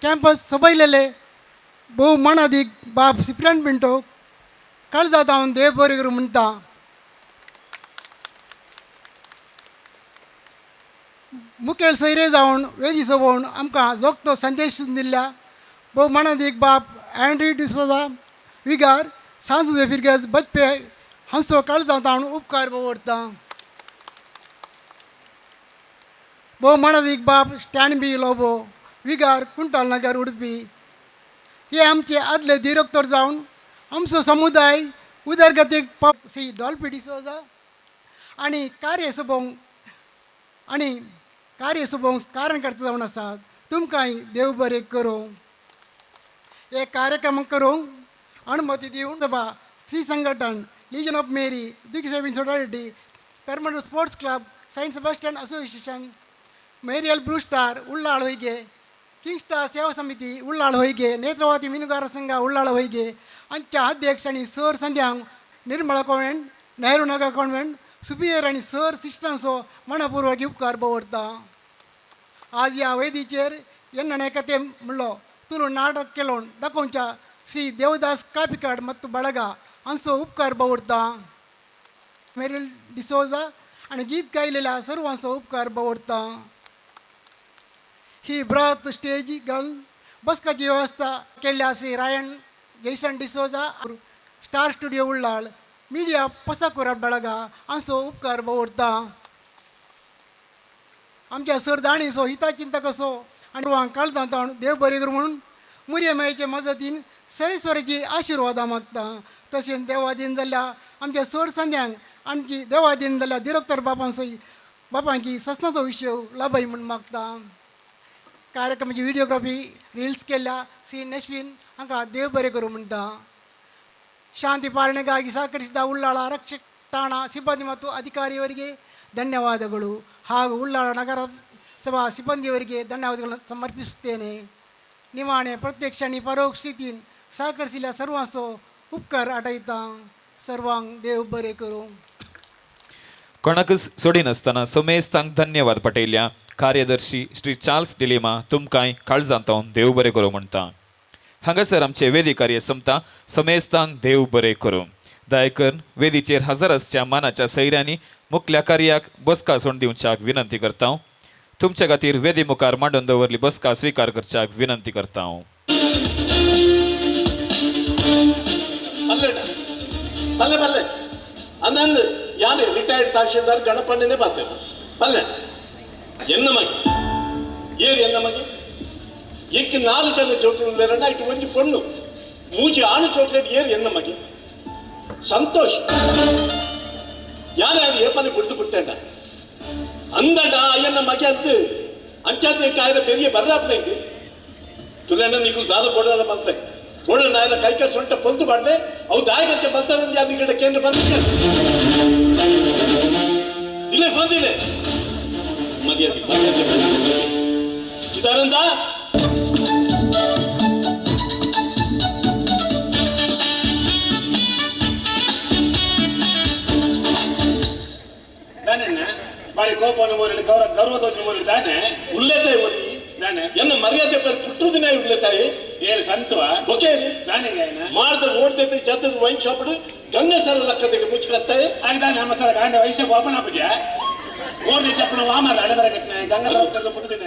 कॅम्पस सोबयलेले भोव मानादीक बाब सिप्रियन पिंटो काळजांत हांव देव बरें करूं म्हणटा. मुखेल सैरे जावन वेदी सोबोवन आमकां जोगतो संदेश दिल्ल्या भोव मानादीक बाब अँड्री डिसोजा विगार सांजुदे फिरगज बचपे हांचो काळजांत हांव उपकार दवरता. भोव मानादीक बाब स्टॅनबी लोबो विगार कुंटाल नगर उडपी हे आमचे आदले दिरक्तर जावन आमचो समुदाय उदरगतीक श्री डॉल्फी डिसोजा आनी कार्यसभोंग कारणकर्ता जावन आसात. तुमकांय देव बरें करूं. हे कार्यक्रम करूंक अनुमती दिवन सभा स्त्री संघटन Legion of Mary Duke saving society Permanur sports club Saint Sebastian association Mariel blue star Ullal Hoige king star Seva Samiti Ullal Hoige Netravati ಮೀನುಗಾರ ಸಂಘ ಉಳ್ಳಾಳ ಹೊಯ್ಗೆ ಅಂಚ ಅಧ್ಯಕ್ಷ ಆनी सर संध्यांक Nirmala convent Nehru Nagar convent superior आनी सर सिस्टरांचो मनापुर्वक उपकार दवरता. आज ह्या वेदीचेर एन्नणे कथे म्हणलो तुलू नाटक केलोवन दाखोवच्या श्री देवदास कापिकाड ಮತ್ತು ಬಳಗ हांचो उपकार दवरता. मेरील डिसोजा आनी गीत गायलेल्या सर्वांचो उपकार दवरता. ही बृहत स्टेज घालून बसकाची व्यवस्था केल्ल्या Shri Rayan Jason D'Souza star studio Ullal media पसाकुरा ಬಳಗ हांचो उपकार दवरता. आमच्या सरदाणीचो हिताचिंतक असो आनी काळजांत देव बरें करूं म्हणून मुरये मायेचे मजतीन सरेस्वराची आशिर्वादां मागता. तशेंच देवादीन जाल्ल्या आमच्या सर संध्यांक आमची देवादीन जाल्ल्या दिरक्तर बापांसय बापांकी ससनाचो विशय लाभय म्हूण मागता. कार्यक्रमाची व्हिडिओग्राफी रिल्स केल्ल्या श्री नश्विन हांकां देव बरें करूं म्हणटा. ಶಾಂತಿ ಪಾಲನೆಗಾಗಿ ಸಹಕರಿಸಿದ ಉಳ್ಳಾಳ ಆರಕ್ಷಕ ಠಾಣಾ ಸಿಬ್ಬಂದಿ ಮತ್ತು ಅಧಿಕಾರಿಯವರಿಗೆ ಧನ್ಯವಾದಗಳು ಹಾಗೂ ಉಳ್ಳಾಳ ನಗರಸಭಾ ಸಿಬ್ಬಂದಿಯವರಿಗೆ ಧನ್ಯವಾದಗಳನ್ನು ಸಮರ್ಪಿಸುತ್ತೇನೆ. ನಿಮಾಣೆ ಪ್ರತ್ಯಕ್ಷ आनी परोक्ष रितीन सहकरिशिल्ल्या सर्वांचो उपकार आटयता. सर्वांक देव बरें करूं. कोणाकच सोडिनासतना समेस्तांक धन्यवाद पटयल्या. कार्यदर्शी श्री चार्ल्स डिलिमा तुमकांय काळजांत देव बरें करूं म्हणटा. हांगासर आमचे वेदी कार्य सोंपता. समेस्तांक देव बरें करूं. दयाकरून वेदीचेर हजर आसच्या मानाच्या सैऱ्यांनी मुखल्या कार्याक बसका सोड दिवच्याक विनंती करता. तुमच्या खातीर वेदी मुखार मांडून दवरली बसका स्विकार करच्याक विनंती करता. ಬಲ್ಲೆ ಬಲ್ಲೆ ಅಂದಂದು ಯಾನೆ ರಿಟೈರ್ಡ್ ತಹಶೀಲ್ದಾರ್ ಗಣಪಣ್ಣನೇ ಬಾತೇವೆ ಬಲ್ಲೆ ಎನ್ನ ಮಗೆ ಏರು ಎನ್ನ ಮಗೆ ಎಂಕ್ 4 ಜನ ಜೋಕ್ಲು ಇಟ್ಟು ಒಂಜಿ ಪೊಣ್ಣು ಮೂಜಿ ಆಣು ಚೋಕ್ಲೇಟ್ ಏರು ಎನ್ನ ಮಗೆ ಸಂತೋಷ್ ಯಾರೇ ಅದು ಏಪನೆ ಬಿಡ್ದು ಬಿಡ್ತೇಂಡ ಅಂದಂಡ ಅಯ್ಯನ್ನ ಮಗೆ ಅಂತ ಅಂಚಾದ ಕಾಯಿರ பெரிய ಬರ್ರಾಪ್ನೆಂಗೆ ತುಲಣ್ಣ ನೀಕು ದಾದ ಬೋಡಲ್ಲ ಬಂತೆ ಬೋಡ ನಾಯನ ಕೈಕರ್ ಸೊಂಟ ಪೊಲ್ದು ಬಾಡ್ಲೆ ಅವು ದಾಯಕಂತೆ ಬರ್ತಾರಂದು ಯಾರು ನಿಗಡ ಕೇಂದ್ರ ಬಂದ ಇಲ್ಲೇ ಫೋನ್ ಇಲ್ಲ ಮರ್ಯಾದೆ ಮರ್ಯಾದೆ ಚಿದಾನಂದ ಬಾರಿ ಕೋಪನ ಊರಲ್ಲಿ ಗೌರವ ಗೌರವ ತೋಚಿನ ಊರಲ್ಲಿ ತಾನೆ ಉಲ್ಲೇತಾಯಿ ಓದಿ ತಾನೆ ಎನ್ನ ಮರ್ಯಾದೆ ಪೇರು ಪುಟ್ಟುದಿನ ಉಲ್ಲೇತಾಯಿ ಏರು ಸಂತುವ ಓಕೆ ತಾನೆ ಮಾಡ್ದ ಓಡ್ತೈತೆ ಜತದ ವೈನ್ ಶಾಪ್ ಗಂಗಸರ ಲಕ್ಕದಕ್ಕೆ ಮುಚ್ಚಿ ಕಸ್ತಾಯಿ ಆಗ ನಮ್ಮ ಸರ ಕಾಂಡ ವೈಶ್ಯ ಓಪನ್ ಆಪುಜ ಓಡ್ದೆ ಚಪ್ಪನ ವಾಮರ ಅಡಬರ ಕಟ್ಟನೆ ಗಂಗಸರ ಪುಟ್ಟುದಿನ.